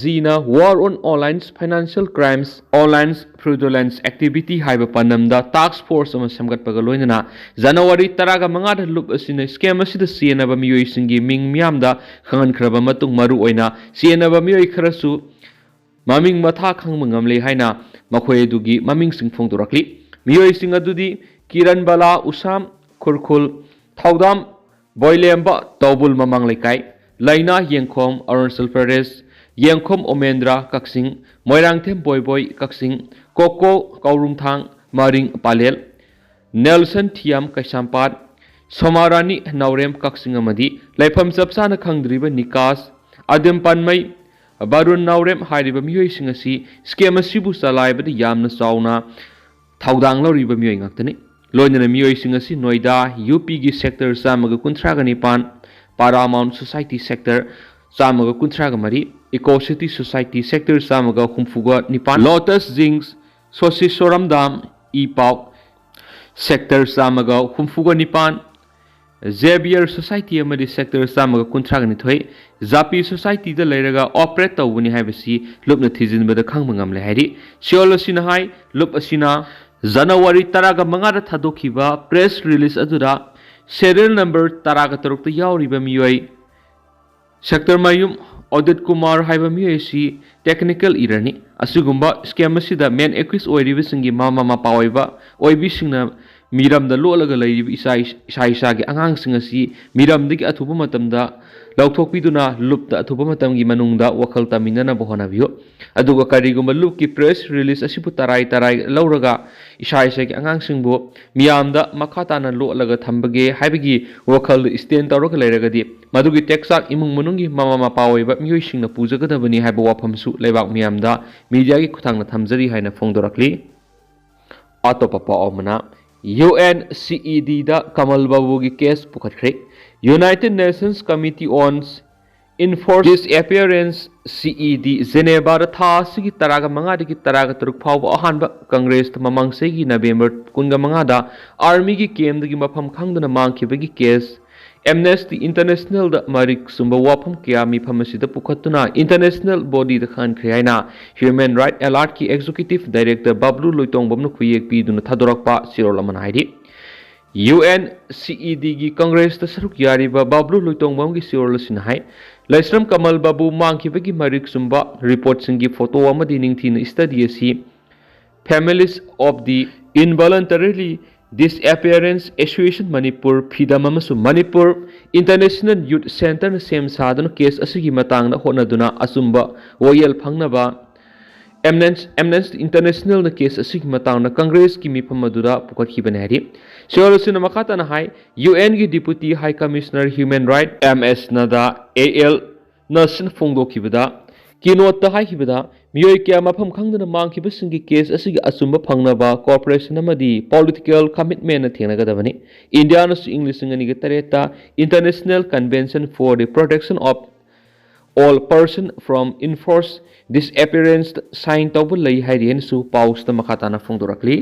ꯖꯤꯅ War on Online Financial Crimes, Online Fraudulence Activity ꯍꯥꯏꯕ ꯄꯥꯟꯗꯝꯗ ꯇꯥꯛꯁ ꯐꯣꯔꯁ ꯑꯃ ꯁꯦꯝꯒꯠꯄꯒ ꯂꯣꯏꯅꯅ ꯖꯅꯋꯥꯔꯤ ꯇꯔꯥꯒ ꯃꯉꯥꯗ ꯂꯨꯞ ꯑꯁꯤꯅ ꯁ꯭ꯀꯦꯝ ꯑꯁꯤꯗ ꯆꯦꯟꯅꯕ ꯃꯤꯑꯣꯏꯁꯤꯡꯒꯤ ꯃꯤꯡ ꯃꯤꯌꯥꯝꯗ ꯈꯪꯍꯟꯈ꯭ꯔꯕ ꯃꯇꯨꯡ, ꯃꯔꯨꯑꯣꯏꯅ ꯆꯦꯟꯅꯕ ꯃꯤꯑꯣꯏ ꯈꯔꯁꯨ ꯃꯃꯤꯡ ꯃꯊꯥ ꯈꯪꯕ ꯉꯝꯂꯦ ꯍꯥꯏꯅ ꯃꯈꯣꯏ ꯑꯗꯨꯒꯤ ꯃꯃꯤꯡꯁꯤꯡ ꯐꯣꯡꯗꯣꯔꯛꯂꯤ꯫ ꯃꯤꯑꯣꯏꯁꯤꯡ ꯑꯗꯨꯗꯤ ꯀꯤꯔꯟ ꯕꯂꯥ ꯎꯁꯥꯝ ꯈꯨꯔꯈꯨꯜ, ꯊꯧꯗꯥꯝ ꯕꯣꯏꯂꯦꯝꯕ ꯇꯧꯕꯨꯜ ꯃꯃꯥꯡ ꯂꯩꯀꯥꯏ, ꯂꯩꯅꯥ ꯌꯦꯡꯈꯣꯝ ꯑꯔꯨꯅꯥꯆꯜ ꯄ꯭ꯔꯗꯦꯁ, ꯌꯦꯡꯈꯣꯝ ꯑꯣꯃꯦꯟꯗ꯭ꯔ ꯀꯛꯆꯤꯡ, ꯃꯣꯏꯔꯥꯡꯊꯦꯝ ꯕꯣꯏꯕꯣꯏ ꯀꯛꯆꯤꯡ, ꯀꯣꯀꯣ ꯀꯧꯔꯨꯡꯊꯥꯡ ꯃꯔꯤꯡ ꯄꯥꯂꯦꯜ, ꯅꯦꯜꯁꯟ ꯊꯤꯌꯥꯝ ꯀꯩꯁꯥꯝꯄꯥꯠ, ꯁꯣꯃꯥꯔꯥꯅꯤ ꯅꯥꯎꯔꯦꯝ ꯀꯛꯆꯤꯡ ꯑꯃꯗꯤ ꯂꯩꯐꯝ ꯆꯞ ꯆꯥꯅ ꯈꯪꯗ꯭ꯔꯤꯕ ꯅꯤꯀꯥꯁ ꯑꯗꯤꯝ ꯄꯥꯟꯃꯩ ꯕꯥꯔꯨꯟ ꯅꯥꯎꯔꯦꯝ ꯍꯥꯏꯔꯤꯕ ꯃꯤꯑꯣꯏꯁꯤꯡ ꯑꯁꯤ ꯁ꯭ꯀꯦꯝ ꯑꯁꯤꯕꯨ ꯆꯂꯥꯏꯕꯗ ꯌꯥꯝꯅ ꯆꯥꯎꯅ ꯊꯧꯗꯥꯡ ꯂꯧꯔꯤꯕ ꯃꯤꯑꯣꯏ ꯉꯥꯛꯇꯅꯤ꯫ ꯂꯣꯏꯅꯅ ꯃꯤꯑꯣꯏꯁꯤꯡ ꯑꯁꯤ ꯅꯣꯏꯗꯥ ꯌꯨ ꯄꯤꯒꯤ ꯁꯦꯛꯇꯔ ꯆꯥꯝꯃꯒ ꯀꯨꯟꯊ꯭ꯔꯥꯒ ꯅꯤꯄꯥꯟ, ꯄꯥꯔꯥꯃꯥꯎꯟ ꯁꯣꯁꯥꯏꯇꯤ ꯁꯦꯛꯇꯔ ꯆꯥꯝꯃꯒ ꯀꯨꯟꯊ꯭ꯔꯥꯒ ꯃꯔꯤ, ꯏꯀꯣ ꯁꯤꯇꯤ ꯁꯣꯁꯥꯏꯇꯤ ꯁꯦꯛꯇꯔ ꯆꯥꯝꯃꯒ ꯍꯨꯝꯐꯨꯒ ꯅꯤꯄꯥꯟ, ꯂꯣꯇꯁ ꯖꯤꯡꯁ, ꯁꯣꯁꯤꯁꯣꯔꯝꯗꯥꯝ ꯏ ꯄꯥꯎ ꯁꯦꯛꯇꯔ ꯆꯥꯝꯃꯒ ꯍꯨꯝꯐꯨꯒ ꯅꯤꯄꯥꯟ, ꯖꯦꯕꯤꯌꯔ ꯁꯣꯁꯥꯏꯇꯤ ꯑꯃꯗꯤ ꯁꯦꯛꯇꯔ ꯆꯥꯝꯃꯒ ꯀꯨꯟꯊ꯭ꯔꯥꯒ ꯅꯤꯊꯣꯏ ꯖꯥꯄꯤ ꯁꯣꯁꯥꯏꯇꯤꯗ ꯂꯩꯔꯒ ꯑꯣꯄꯔꯦꯠ ꯇꯧꯕꯅꯤ ꯍꯥꯏꯕꯁꯤ ꯂꯨꯞꯅ ꯊꯤꯖꯤꯟꯕꯗ ꯈꯪꯕ ꯉꯝꯂꯦ ꯍꯥꯏꯔꯤ꯫ ꯁꯤꯑꯣꯜ ꯑꯁꯤꯅ ꯍꯥꯏ, ꯂꯨꯞ ꯑꯁꯤꯅ ꯖꯅꯋꯥꯔꯤ ꯇꯔꯥꯒ ꯃꯉꯥꯗ ꯊꯥꯗꯣꯛꯈꯤꯕ ꯄ꯭ꯔꯦꯁ ꯔꯤꯂꯤꯖ ꯑꯗꯨꯗ ꯁꯦꯔꯤꯌꯦꯜ ꯅꯝꯕꯔ ꯇꯔꯥꯒ ꯇꯔꯨꯛꯇ ꯌꯥꯎꯔꯤꯕ ꯃꯤꯑꯣꯏ ꯁꯦꯛꯇꯔ ꯃꯌꯨꯝ ꯑꯣꯗꯤꯠ ꯀꯨꯃꯥꯔ ꯍꯥꯏꯕ ꯃꯤꯑꯣꯏ ꯑꯁꯤ ꯇꯦꯛꯅꯤꯀꯦꯜ ꯏꯔꯅꯤ꯫ ꯑꯁꯤꯒꯨꯝꯕ ꯁ꯭ꯀꯦꯝ ꯑꯁꯤꯗ ꯃꯦꯟ ꯑꯦꯀ꯭ꯌꯨꯁ ꯑꯣꯏꯔꯤꯕꯁꯤꯡꯒꯤ ꯃꯃꯥ ꯃꯄꯥ ꯑꯣꯏꯕ ꯑꯣꯏꯕꯤꯁꯤꯡꯅ ꯃꯤꯔꯝꯗ ꯂꯣꯠꯂꯒ ꯂꯩꯔꯤꯕ ꯏꯁꯥ ꯏꯁꯥ ꯏꯁꯥꯒꯤ ꯑꯉꯥꯡꯁꯤꯡ ꯑꯁꯤ ꯃꯤꯔꯝꯗꯒꯤ ꯑꯊꯨꯕ ꯃꯇꯝꯗ ꯂꯧꯊꯣꯛꯄꯤꯗꯨꯅ ꯂꯨꯞꯇ ꯑꯊꯨꯕ ꯃꯇꯝꯒꯤ ꯃꯅꯨꯡꯗ ꯋꯥꯈꯜ ꯇꯝꯃꯤꯟꯅꯅꯕ ꯍꯣꯠꯅꯕꯤꯌꯨ꯫ ꯑꯗꯨꯒ ꯀꯔꯤꯒꯨꯝꯕ ꯂꯨꯞꯀꯤ ꯄ꯭ꯔꯦꯁ ꯔꯤꯂꯤꯖ ꯑꯁꯤꯕꯨ ꯇꯔꯥꯏ ꯇꯔꯥꯏ ꯂꯧꯔꯒ ꯏꯁꯥ ꯏꯁꯥꯒꯤ ꯑꯉꯥꯡꯁꯤꯡꯕꯨ ꯃꯤꯌꯥꯝꯗ ꯃꯈꯥ ꯇꯥꯅ ꯂꯣꯠꯂꯒ ꯊꯝꯕꯒꯦ ꯍꯥꯏꯕꯒꯤ ꯋꯥꯈꯜꯗꯨ ꯁ꯭ꯇꯦꯟ ꯇꯧꯔꯒ ꯂꯩꯔꯒꯗꯤ, ꯃꯗꯨꯒꯤ ꯇꯦꯛꯆꯥꯛ ꯏꯃꯨꯡ ꯃꯅꯨꯡꯒꯤ ꯃꯃꯥ ꯃꯄꯥ ꯑꯣꯏꯕ ꯃꯤꯑꯣꯏꯁꯤꯡꯅ ꯄꯨꯖꯒꯗꯕꯅꯤ ꯍꯥꯏꯕ ꯋꯥꯐꯝꯁꯨ ꯂꯩꯕꯥꯛ ꯃꯤꯌꯥꯝꯗ ꯃꯤꯗꯤꯌꯥꯒꯤ ꯈꯨꯠꯊꯥꯡꯗ ꯊꯝꯖꯔꯤ ꯍꯥꯏꯅ ꯐꯣꯡꯗꯣꯔꯛꯂꯤ꯫ ꯑꯇꯣꯞꯄ ꯄꯥꯎ ꯑꯃꯅ, ꯌꯨ ꯑꯦꯟ ꯁꯤ ꯏ ꯗꯤꯗ ꯀꯃꯜ ꯕꯥꯕꯨꯒꯤ ꯀꯦꯁ ꯄꯨꯈꯠꯈ꯭ꯔꯦ꯫ United Nations Committee on Enforced Disappearance, C E D, ꯖꯦꯅꯦꯚꯥꯗ ꯊꯥ ꯑꯁꯤꯒꯤ ꯇꯔꯥꯒ ꯃꯉꯥꯗꯒꯤ ꯇꯔꯥꯒ ꯇꯔꯨꯛ ꯐꯥꯎꯕ ꯑꯍꯥꯟꯕ ꯀꯪꯒ꯭ꯔꯦꯁꯇ ꯃꯃꯥꯡ ꯆꯍꯤꯒꯤ ꯅꯕꯦꯝꯕꯔ ꯀꯨꯟꯒ ꯃꯉꯥꯗ ꯑꯥꯔꯃꯤꯒꯤ ꯀꯦꯝꯗꯒꯤ ꯃꯐꯝ ꯈꯪꯗꯅ ꯃꯥꯡꯈꯤꯕꯒꯤ ꯀꯦꯁ ꯑꯦꯝꯅꯦꯁꯇꯤ ꯏꯟꯇꯔꯅꯦꯁꯅꯦꯜꯗ ꯃꯔꯤꯛ ꯆꯨꯝꯕ ꯋꯥꯐꯝ ꯀꯌꯥ ꯃꯤꯐꯝ ꯑꯁꯤꯗ ꯄꯨꯈꯠꯇꯨꯅ ꯏꯟꯇꯔꯅꯦꯁꯅꯦꯜ ꯕꯣꯗꯤꯗ ꯈꯪꯍꯟꯈ꯭ꯔꯦ ꯍꯥꯏꯅ ꯍ꯭ꯌꯨꯃꯦꯟ ꯔꯥꯏꯠ ꯑꯦꯂꯥꯔꯠꯀꯤ ꯑꯦꯛꯖꯤꯀ꯭ꯌꯨꯇꯤꯚ ꯗꯥꯏꯔꯦꯛꯇꯔ ꯕꯕ꯭ꯂꯨ ꯂꯣꯏꯇꯣꯡꯕꯝꯅ ꯈꯨꯌꯦꯛ ꯄꯤꯗꯨꯅ ꯊꯥꯗꯣꯔꯛꯄ ꯆꯦꯔꯣꯜ ꯑꯃꯅ ꯍꯥꯏꯔꯤ꯫ ꯌꯨ ꯑꯦꯟ ꯁꯤ ꯏ ꯗꯤꯒꯤ ꯀꯪꯒ꯭ꯔꯦꯁꯇ ꯁꯔꯨꯛ ꯌꯥꯔꯤꯕ ꯕꯕ꯭ꯂꯨ ꯂꯣꯏꯇꯣꯡꯕꯝꯒꯤ ꯆꯦꯔꯣꯜ ꯑꯁꯤꯅ ꯍꯥꯏ, ꯂꯥꯏꯁ꯭ꯔꯝ ꯀꯃꯜ ꯕꯥꯕꯨ ꯃꯥꯡꯈꯤꯕꯒꯤ ꯃꯔꯤꯛ ꯆꯨꯝꯕ ꯔꯤꯄꯣꯔꯠꯁꯤꯡꯒꯤ ꯐꯣꯇꯣ ꯑꯃꯗꯤ ꯅꯤꯡꯊꯤꯅ ꯁ꯭ꯇꯗꯤ ꯑꯁꯤ Families of the Involuntarily Disappearance Association Manipur, ꯐꯤꯗꯝ ꯑꯃꯁꯨꯡ ꯃꯅꯤꯄꯨꯔ ꯏꯟꯇꯔꯅꯦꯁꯅꯦꯜ ꯌꯨꯠ ꯁꯦꯟꯇꯔꯅ ꯁꯦꯝ ꯁꯥꯗꯨꯅ ꯀꯦꯁ ꯑꯁꯤꯒꯤ ꯃꯇꯥꯡꯗ ꯍꯣꯠꯅꯗꯨꯅ ꯑꯆꯨꯝꯕ ꯋꯥꯌꯦꯜ ꯐꯪꯅꯕ ꯑꯦꯝꯅꯦꯟꯁ-, ꯑꯦꯝꯅꯦꯁꯇꯤ ꯏꯟꯇꯔꯅꯦꯁꯅꯦꯜꯅ ꯀꯦꯁ ꯑꯁꯤꯒꯤ ꯃꯇꯥꯡꯗ ꯀꯪꯒ꯭ꯔꯦꯁꯀꯤ ꯃꯤꯐꯝ ꯑꯗꯨꯗ ꯄꯨꯈꯠꯈꯤꯕꯅꯤ ꯍꯥꯏꯔꯤ꯫ ꯆꯦꯔꯣꯜ ꯑꯁꯤꯅ ꯃꯈꯥ ꯇꯥꯅ ꯍꯥꯏ, U ꯑꯦꯟꯒꯤ deputy high commissioner human right M S ꯅꯗꯥ A L ꯅꯁꯤꯟ ꯐꯣꯡꯗꯣꯛꯈꯤꯕꯗ, ꯀꯤꯅꯣꯠꯇ ꯍꯥꯏꯈꯤꯕꯗ, ꯃꯤꯑꯣꯏ ꯀꯌꯥ ꯃꯐꯝ ꯈꯪꯗꯅ ꯃꯥꯡꯈꯤꯕꯁꯤꯡꯒꯤ ꯀꯦꯁ ꯑꯁꯤꯒꯤ ꯑꯆꯨꯝꯕ ꯐꯪꯅꯕ ꯀꯣꯑꯣꯄꯔꯦꯁꯟ ꯑꯃꯗꯤ ꯄꯣꯂꯤꯇꯤꯀꯦꯜ ꯀꯃꯤꯠꯃꯦꯟꯅ ꯊꯦꯡꯅꯒꯗꯕꯅꯤ꯫ ꯏꯟꯗꯤꯌꯥꯅꯁꯨ ꯏꯪ ꯂꯤꯁꯤꯡ ꯑꯅꯤꯒ ꯇꯔꯦꯠꯇ International Convention for the Protection of All Person from Enforced Disappearance sign ꯇꯧꯕ ꯂꯩ ꯍꯥꯏꯔꯤ ꯍꯥꯏꯅꯁꯨ ꯄꯥꯎꯁꯤꯗ ꯃꯈꯥ ꯇꯥꯅ ꯐꯣꯡꯗꯣꯔꯛꯂꯤ꯫